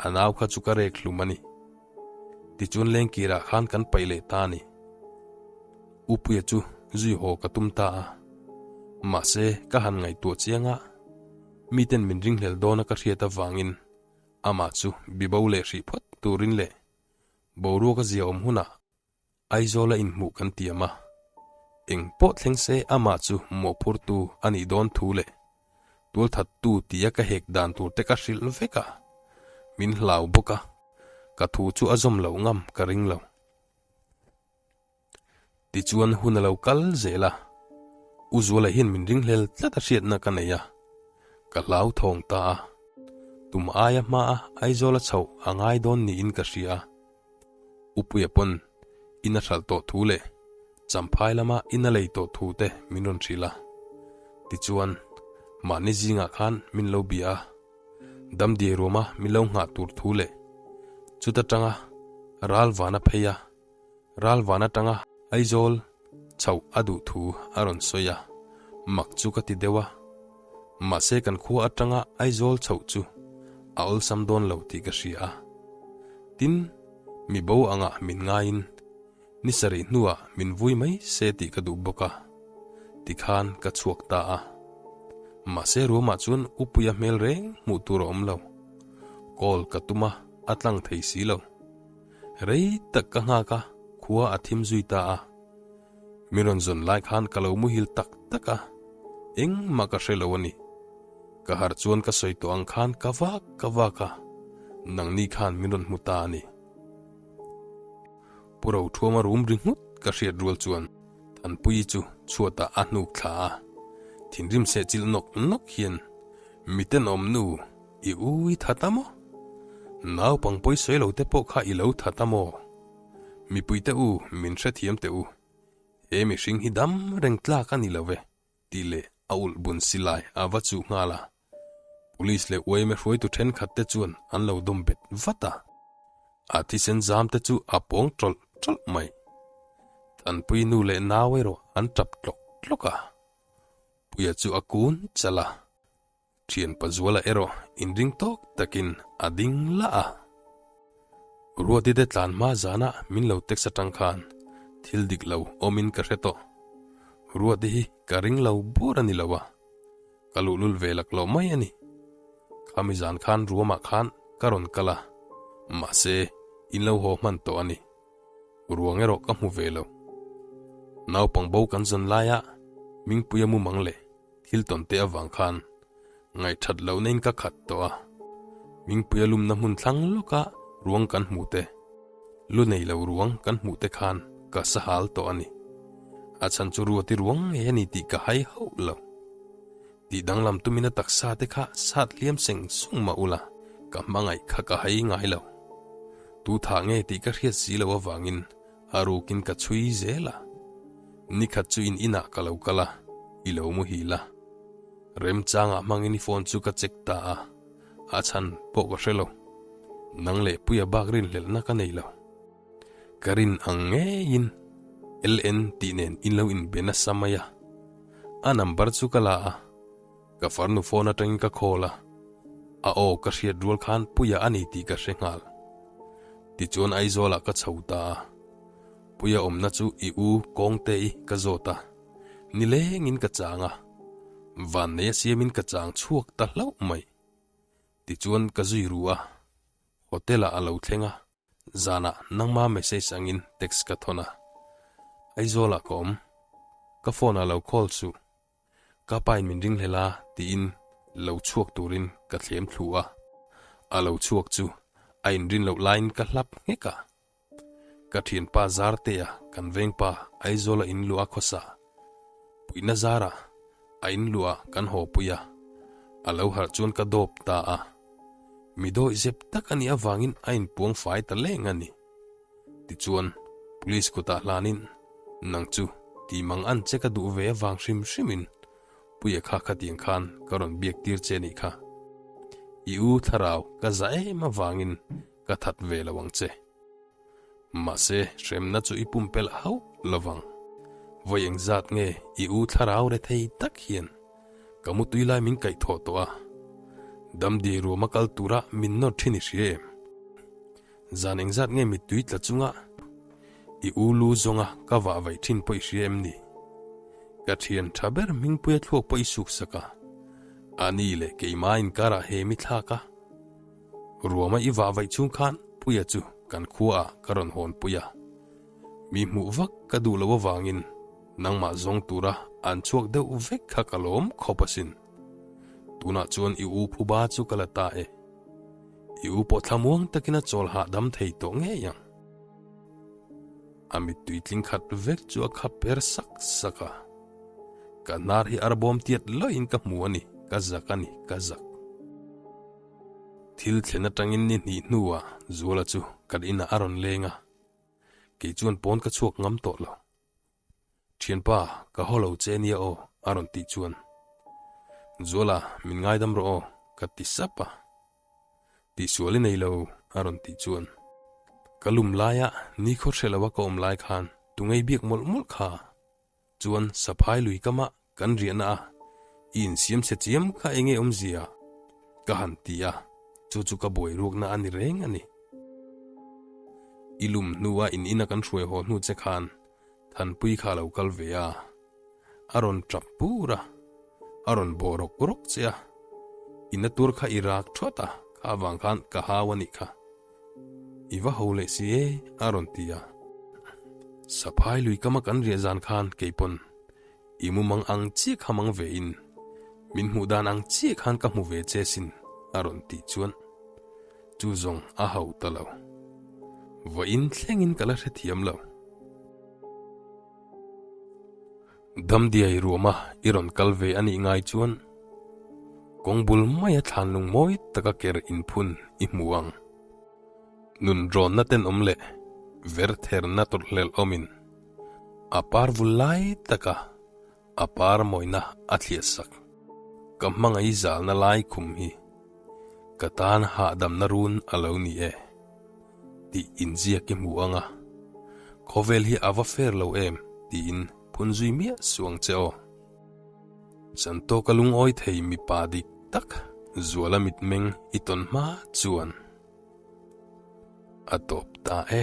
a nau kha chu ka rek hlum a ni. Tichuan lengkirah khan kan paih leh ta a ni. Upuia chu zui haw ka tum ta a, mahse ka han ngaihtuah chiang a. Miten min ringhlel dawna ka hriat avangin amah chu bibo leh hrih phawt turin leh boruak a zia awm hunah Aizawla inhmuh kan tiam a, eng pawh thleng se amah chu mawhphurtu a nih dawn thu leh tualthattu tia ka hek dan tur te ka hrilh vek a, min hlau bawk a, ka thu chu a zawm loh ngam ka ring lo. Tichuan hun a lo kal zel a, U Zuala hian min ringhlel tlat a hriatna ka nei a, ka hlauthawng ta a, tum aia hmaa Aizawla chhoh a ngai dawn niin ka hria a. Upuia pawn in a hralh tawh thu leh Champhai lama in a lei tawh thu te min rawn hrilh a. Tichuan, mahni zingah khan min lo bia a, Damdiai ruama min lo nghah tur thu leh chuta tanga ral van a phei a, ral van atanga Aizawl chhoh a duh thu a rawn sawi a, mak chu ka ti deuh a. Mahse kan khua atanga Aizawl chhoh chu a awlsam dawn lo tih ka hria a. Tin, mi bo angah min ngaiin ni sarih hnuah min vui mai se tih ka duh bawk a, tikhan ka chhuak ta a. Mahse ruamah chuan Upuia hmel reng hmuh tur a awm lo. Call ka tum a, a tlang thei si lo. Rei tak ka nghak a, khua a thim zui ta a. Mi rawn zawn lai khan ka lo muhil tak tak a, engmah ka hre lo a ni. Ka harh chuan ka sawi tawh ang khan ka vak ka vak a, nangni khan min rawn hmu ta a ni. Pu Rothuama rum ri nghut ka hriat rual chuan Thanpuii chu chhuatah a hnuk thla a, thinrim sehchilh nawk nawk hian, Mi tenawm nu, i u i that a maw? Naupang pawi sawi lo te pawh kha i lo that a maw? Mipuite u, min hrethiam teh u. He mihring hi dam reng tlak a ni lo ve, tih leh a ulh bun si lai a va chuh nghal a. Police leh uaime hruaitu thenkhat te chuan an lo dawm bet vat a. A thisen zam te chu a pawng tawlh tawlh mai. Thanpui nu leh nau erawh an tap tlawk tlawk a. Puia chu a kun chalh a. Thianpa Zuala erawh inring tawk takin a ding lah a. Ruati te tlan hma zanah min lo text atang khan thil dik lo awmin ka hre tawh. Ruati hi ka ring lo bur a ni lo a, ka luhlul ve lak lo mai a ni. Khami zan khan ruamah khan ka rawn kal a, mahse in lo haw hman tawh a ni. Ruang erawh ka hmu ve lo. Naupang bo kan zawn laia Mingpuia mumang leh Thil tawn te avang khan ngaihthat lohna in ka khat tawh a, Mingpuia lumna hmun thlang lawka ruang kan hmuh te, lu nei lo ruang kan hmuh te khan ka sahal tawh a ni. A chhan chu Ruati ruang ngei a ni tih ka hai hauh lo. Tih danglam tumin a taksa te kha sat hliam seng sung mah ula ka hmangaih kha ka hai ngai lo. Tu thah nge tih ka hriat si loh avangin A rukin ka chhui zel a, nikhat chu in inah ka lo kal a, i lo muhil a. Remchangah hmangin i phone chu ka check ta a, a chhan pawh ka hre lo. Nang leh Puia bak rinhlelhna ka nei lo. Ka rin ang ngeiin LN tih nen in lo inbe nasa mai a. A number chu ka la a, ka farnu phone atangin ka call a, a aw ka hriat rual khan Puia a ni tih ka hre nghal. Tichuan Aizawlah ka chho ta a, Puia awmna chu i u Kawngte-i ka zawt a, nilengin ka chang a, vannei a siamin ka chang chhuak ta hlauh mai. Tichuan ka zui ru a, hotel-ah a lo thleng a, zanah nangma message angin text ka thawn a, Aizawlah ka awm, ka phone-ah lo call suh. Ka pain min ringhlel a tiin lo chhuak turin ka thlem thlu a, a lo chhuak chu a inrin loh laiin ka hlap nghek a. Ka thianpa Zartea kan vengpa Aizawla in luah a khawsa puihna zarah a in luah kan haw pui a, a lo harh chuan ka dawp ta a. Mi dawih zep tak a nih avangin a inpuang fai ta leng a ni. Tichuan, Police kutah hlanin, Nang chu ti mang an che ka duh ve avang hrim hrimin Puia kha khatiang khan ka rawn biak tir che nih kha. I u thlarau ka za em avangin ka that ve lo ang che. Mahse, hremna chu i pumpelh hauh lovang. Vawi engzat nge i u thlarau rethei tak hian ka mutui lai min kaihthawh tawh a, damdiai ruama kal tura min nawr thin i hria em? Zan engzat nge mittui tla chunga i u lu zawnga ka vah vaih thin pawh i hria em ni? Ka thian tha ber Hmingpuia thluak pawh i suk sak a. A ni leh keimah inkarah he mi thlak a. Ruama i vah vaih chhung khan Puia chu kan khuaah ka rawn hawn pui a. Mi hmuh vak ka duh loh avangin nangmah zawng tura an chhuak deuh vek kha ka lawm khawp asin. Tunah chuan i u phuba chu ka la ta e. I u pawh thlamuang takin a chawl hahdam thei tawh ngei ang. A mittui tling khat vek chu a khap per sak sak a. Ka hnar hi arbawm tiat lawin ka hmu a ni, ka zak a ni, ka zak. Thil thlen atangin ni hnih hnuah Zuala chu kan inah a rawn leng a, kei chuan pawn ka chhuak ngam tawh lo. Thianpa, ka haw lo che nia aw, a rawn tih chuan. Zuala, min ngaidam rawh aw, ka ti sap a. Tihsual i nei lo, a rawn tih chuan. Ka lum laia nikhaw hre loa ka awm lai khan tungei biak mawlh mawlh kha. Chuan saphai lui kama kan riahna a, i insiam chhe chiam kha enge awmzia? Ka han ti a, chu chu ka buai ruakna a ni reng a ni. I lum hnua in ina kan hruai haw hnu che khan Thanpui kha a lo kal ve a, a rawn tap pur a, a rawn bawh rawk rawk che a, i na tur kha i rak thuat a, kha avang khan ka hau a nih kha. I va ho leh si e, a rawn ti a. Saphai lui kama kan riah zan khan keipawn i mumang ang chiah kha mang ve in, min hmuh dan ang chiah khan ka hmu ve che sin, a rawn tih chuan chu zawng a ho ta lo. Vawiin thlengin ka la hrethiam lo. Damdiai ruama i rawn kal ve a nih ngai chuan kawng bul maia thlanlung mawi taka ker inphun i hmu ang. Nun rawnna tenawm leh vertherna tawrhhlelh awmin a par vul lai taka a par mawina a thliah sak. Ka hmangaih zalna lai khum hi ka tan hahdamna run a lo ni e. Tih inziak i hmu ang a, khawvel hi a va fair lo em tiin phun zui miah suh ang che aw. Chantawka lungawi thei mipa dik tak Zuala mitmeng i tawn hma chuan a tawp ta e.